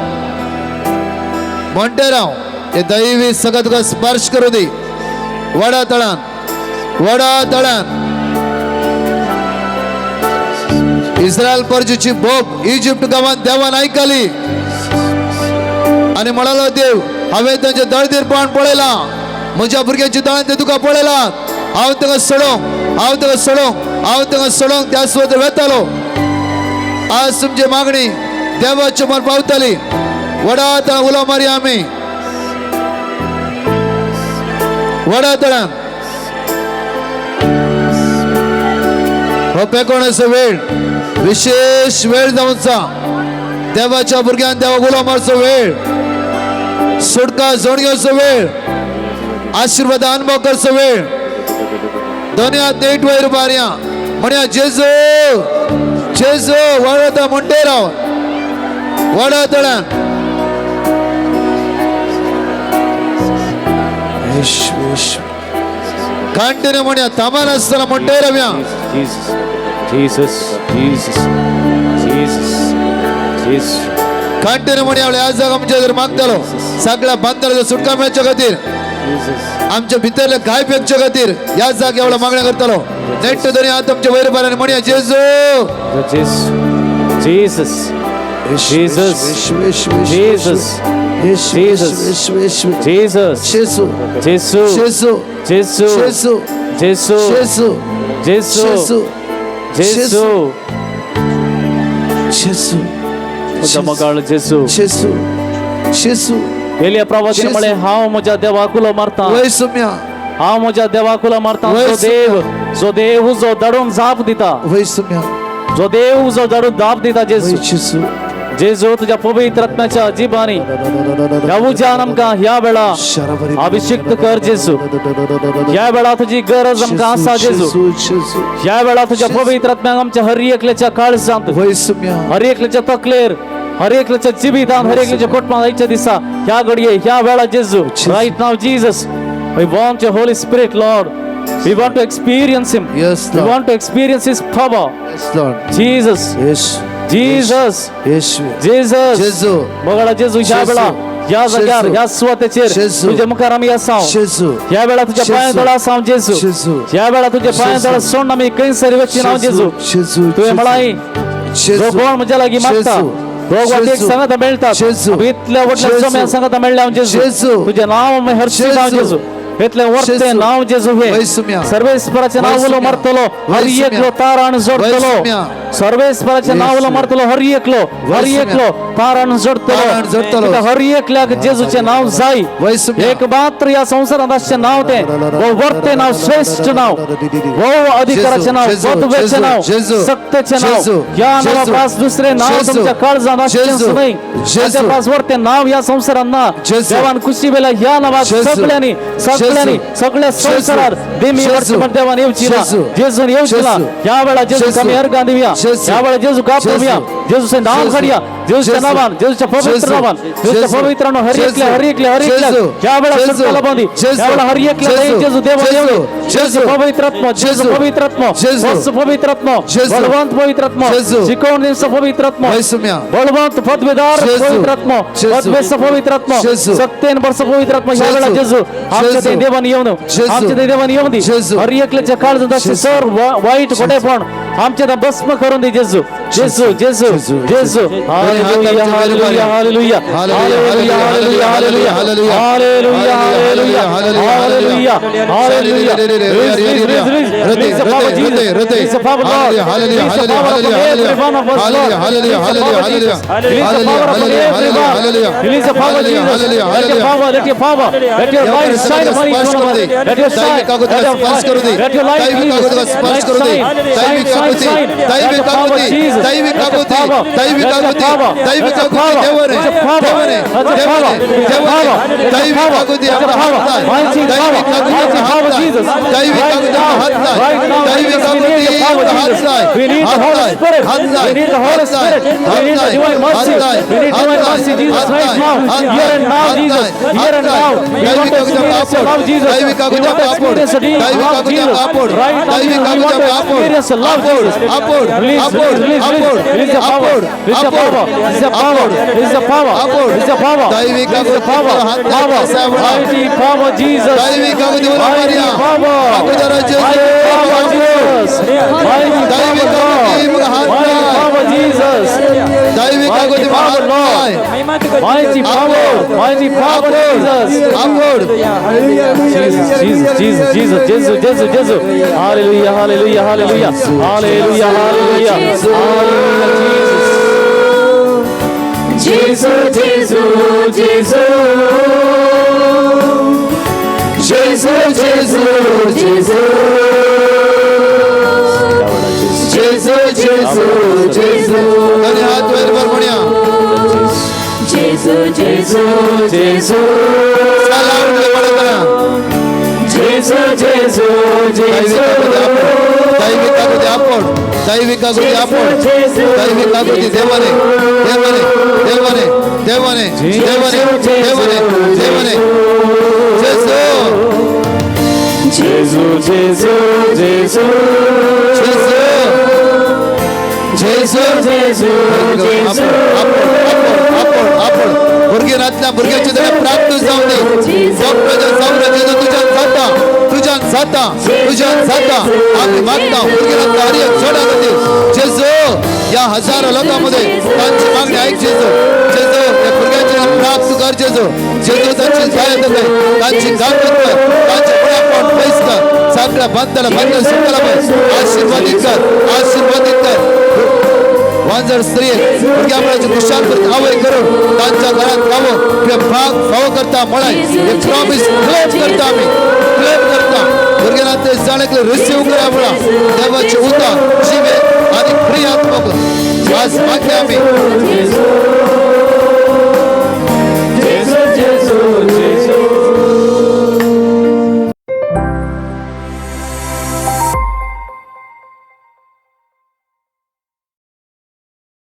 म्हणटे राव. ते दैवी सगळं तुका स्पर्श करू दे. वडा तळान वडा तळान इस्रायल परजीची बोब इजिप्त गावात देवान ऐकली आणि म्हणालो देव हांवें तांचे दळदीरपण पळयलां, म्हज्या भुरग्यांची दळण ते तुका पळयलां. हांव ताका सोडोंक, हांव ताका सोडोंक, हांव ताका सोडोंक त्या सुवातेर वेतालो. आज तुमची मागणी देवाच्या मन पावताली. वडा तळान उलो मारया आमी. वडा तळान हो पेकोणाचो वेळ, विशेष वेळ जावचा. देवाच्या भुरग्यान देवाक उलो मारचो वेळ, सुटका जोड घेवचो वेळ, आशीर्वाद अनुभव करचो वेळ. दोन्ही हात नीट वयर बारया म्हणया जेजू जेजू. वडा म्हणटे राव वडा तळान. कंटिन्यू म्हणया थांबा नासतना म्हणटे रावया. Jesus, Jesus, Jesus, Jesus, Jesus. Continue म्हणया. ह्या जागा आमच्या जर मागतालो सगळ्या बांधकाराचो सुटका मेळच्या खातीर, आमच्या भितरले घाय पेकच्या खातीर ह्या जाग्या एवढ्या मागण्या करतालो. नेट दोन्ही हात आमच्या वयर बाराने म्हणया जेजू Jesus, Jesus, Jesus, Jesus, Jesus, जेजू जेसू, जेजू जेसू, जेजू जेसू, जेजू जेसू, जेजू जेसू, जेजू म्हज्या मोगाळ जेसू. जेजू जेजू. एलिया प्रवादीन म्हळें हांव म्हज्या देवाक उलो मारता, वय सुम्या हांव म्हज्या देवाक उलो मारता. वय जो देव, जो देव जो धाडून जाप दिता, वय सुम्या, जो देव जो धाडून जाप दिता. जेजू जेजू जेजू तुझ्या पवित्र आत्म्याच्या जिबानी ह्या उज्यान आमकां ह्या वेळा अभिषिक्त कर जेजू. ह्या वेळा तुझी गरज आमकां आसा जेजू. ह्या वेळा तुझ्या पवित्र आत्म्याक आमच्या हर एकल्याच्या काळजांत, हर एकल्याच्या तकलेर, हर एकल्याच्या जिवितान, हर एकल्याच्या कोटमान आयच्या दिसा, ह्या घडये, ह्या वेळा जेजू. Right now Jesus, we want your Holy Spirit, Lord. We want to experience him. Yes, We Lord. want to experience his power. Yes, Lord. Jesus. Yes. Jesus. Yes. Jesus. जेजू. मोगाळा जेजू, ह्या जेजू. वेळा, ह्या जाग्यार, जेजू. ह्या सुवातेचेर जेजू. तुझ्या मुखार आमी आसाव. जेजू. ह्या वेळा तुझ्या जेजू. पांया तळा आसाव जेजू. जेजू. ह्या वेळा तुझ्या पांया तळा जेजू. सोडून आमी खंयसर वचीन हांव जेजू. जेजू. तुवें म्हळाय, जेजू. जो कोण म्हज्या लागीं मागता, जेजू. दोग वाटेक जेजू. सांगात मेळटात. जेजू. आमी इतल्या व्हडल्या जेजू. जम्यान सांगात मेळ्ळे हांव जेजू. जेजू. तुजें नांव आमी हर्षीत हांव जेजू. जेजू. इतलें वर्तें जेजू. नांव जेजू हें. वैसुम्या. सर्वेस्पराचें नांव उलो वैसुम्या. मारतलो, हर वैसुम्या. एकलो ताराण जोडतलो. वैसुम्या. सर्वेस्पराचें नांव उलो येशू. मारतलो, हर एकलो, हर वैसुम्या. एकलो ताराण जोडतलो. ताराण जोडतलो. कित्याक हर एकल्याक जेजूचें नांव जाय. वैसुम्या. एक मात्र ह्या संवसारांत आसचें नांव तें भोव वर्तें नांव, श्रेश्ठ नांव, भोव अधिकाराचें नांव, जेजू, पदवेचें जेजू, नांव, जेजू, सक्तेचें नांव. जेजू, ह्या नांवा जेजू, पास दुसरें नांव जेजू, तुमच्या काळजांत आसचेंच जेजू, न्हय. जेजू, ताच्या पास वर्तें नांव ह्या संवसारांत ना. जेजू, देवान खुशी वेल्या ह्या नांवाक जेजू, सगळ्यांनी, सगळ्यांनी, जेजू, सगळ्या संवसारार देमी जेजू, वर्ष म्हण देवान येवची ना. जेजू, जेजून येवची ना. जेजू, ह्या वेळा जेजू जेजू, आमी अर्गां दिवया. जेजू, ह्या वेळा जेजू कापूया. जेजू, जेजूचें नांव जेजू, काडया. जेजूच्या जेजू, नांवान, जेजूच्या पवित्र जेजू, नांवान, जेजूच्या जेजू, पवित्र नांवान हर एकल्या, जेजू, हर एकल्या, हर एकल्या जेजू, ह्या वेळा जेजू, सुटकाला बांदी. जेजू, ह्या वेळा हर एकल्या जेजू, जेजू देवा जेजू, येवनी. जेजू, पवित्र आत्मा, जेजू जेजू, पवित्र आत्मा, जेजू, वत्स पवित्र आत्मा, जेजू, बळवंत पवित्र आत्मा, जेजू, शिकवण दिवचा पवित्र आत्मा, वैसुम्या. बळवंत पदवीदार जेजू, पवित्र आत्मा, जेजू, पदवेस पवित्र आत्मा, जेजू, सत्तेन वर्ष पवित्र आत्मा. ह्या वेळा जेजू, जेजू आमच्या ते जेजू, देवान येवन, जेजू, आमच्या ते देवान येवन दी. जेजू, हर एकल्याच्या काळजांत अशें जेजू, सर वाईट खोटेपण आमच्या ते भस्म करून दी जेजू. जेजू, जेजू, जेजू, जेजू. Hallelujah, hallelujah, hallelujah, hallelujah, hallelujah, hallelujah, hallelujah, hallelujah, hallelujah. Release, release, release, release the power, Jesus. Release the power, Lord. Release the power upon every one of us, Lord. Release the power, Jesus. Release the power upon everyone. Release the power, Jesus. Let your power, let your power, let your light shine upon each one of us. Let your shine, let your light, let your light, Jesus. Light shine, shine, shine, shine. Let your power, Jesus. Let your power, let your power, let your power, let your power, let your power, let your power, let your power, let your power, mighty power, mighty power, Jesus. Right now, right now, Jesus, we need your power, Jesus. We need the Holy Spirit. We need the Holy Spirit. We need the divine mercy. We need divine mercy, Jesus, right now. Here and now, Jesus. Here and now. We want to experience your love, Jesus. We want to experience the deep love, Jesus. Right now, Jesus, we want to experience the love, Jesus. Release, release, release, release. Release the power. Release the power. Release the power. Release the power. Release the power. Release the power. Power. Mighty power, Jesus. Mighty power. Mighty power, Jesus. Mighty power, Lord. Mighty power, Jesus. Mighty power, Lord. Mighty power. Mighty power, Jesus. Jesus, Jesus, Jesus, Jesus, Jesus, Jesus, Jesus. Hallelujah, hallelujah, hallelujah. Hallelujah, hallelujah. Hallelujah, Jesus. Gesù, Gesù, Gesù. Gesù, Gesù, Gesù. Gesù, Gesù, Gesù. दोन्ही हात वयर वर म्हणया. Gesù, Gesù, Gesù. चला उठले पडत करा. Gesù, Gesù, Gesù. दैविक आकृती आपण, दैविक आकृती आपण, दैविक आकृती. देवाने, देवाने, देवाने, देवाने, देवाने, देवाने, देवाने. जेसू. Gesù, Gesù, Gesù. जेसू, जेसू. Gesù, Gesù. आपण, आपण, आपण भुरगीं रातल्या भुरग्याची जाल्यार प्राप्त जावं दी. डॉक्टर जावं. जेजू, तुज्यान जाता, तुज्यान जाता, तुज्यान जाता. आम्ही मागता, भुरगीं रातल्या हर एक चोडा खातीर जेजू, या हजारो लोकांमध्ये तांची मागणी ऐक जेजू. जेजू, त्या भुरग्यांची प्राप्त कर जेजू. जेजू, तांची जाय कर, तांची गाठ कर, तांचे मुळापण पयस कर. सगळ्या बंधना बंधन सुटला आशीर्वादित कर, आशीर्वादित कर. वांजर स्त्री भुरग्या खुशाल करीत आवय करून तांच्या घरात रावो. तुवें भाग फावो करता म्हळाय. हे प्रॉमिस क्लेम करता आमी, क्लेम करता. भुरग्यांना ते जाणेकले रिसीव करा म्हणा. देवाचे उतर जिवे आणि क्रियात्मक. आज मागणे आम्ही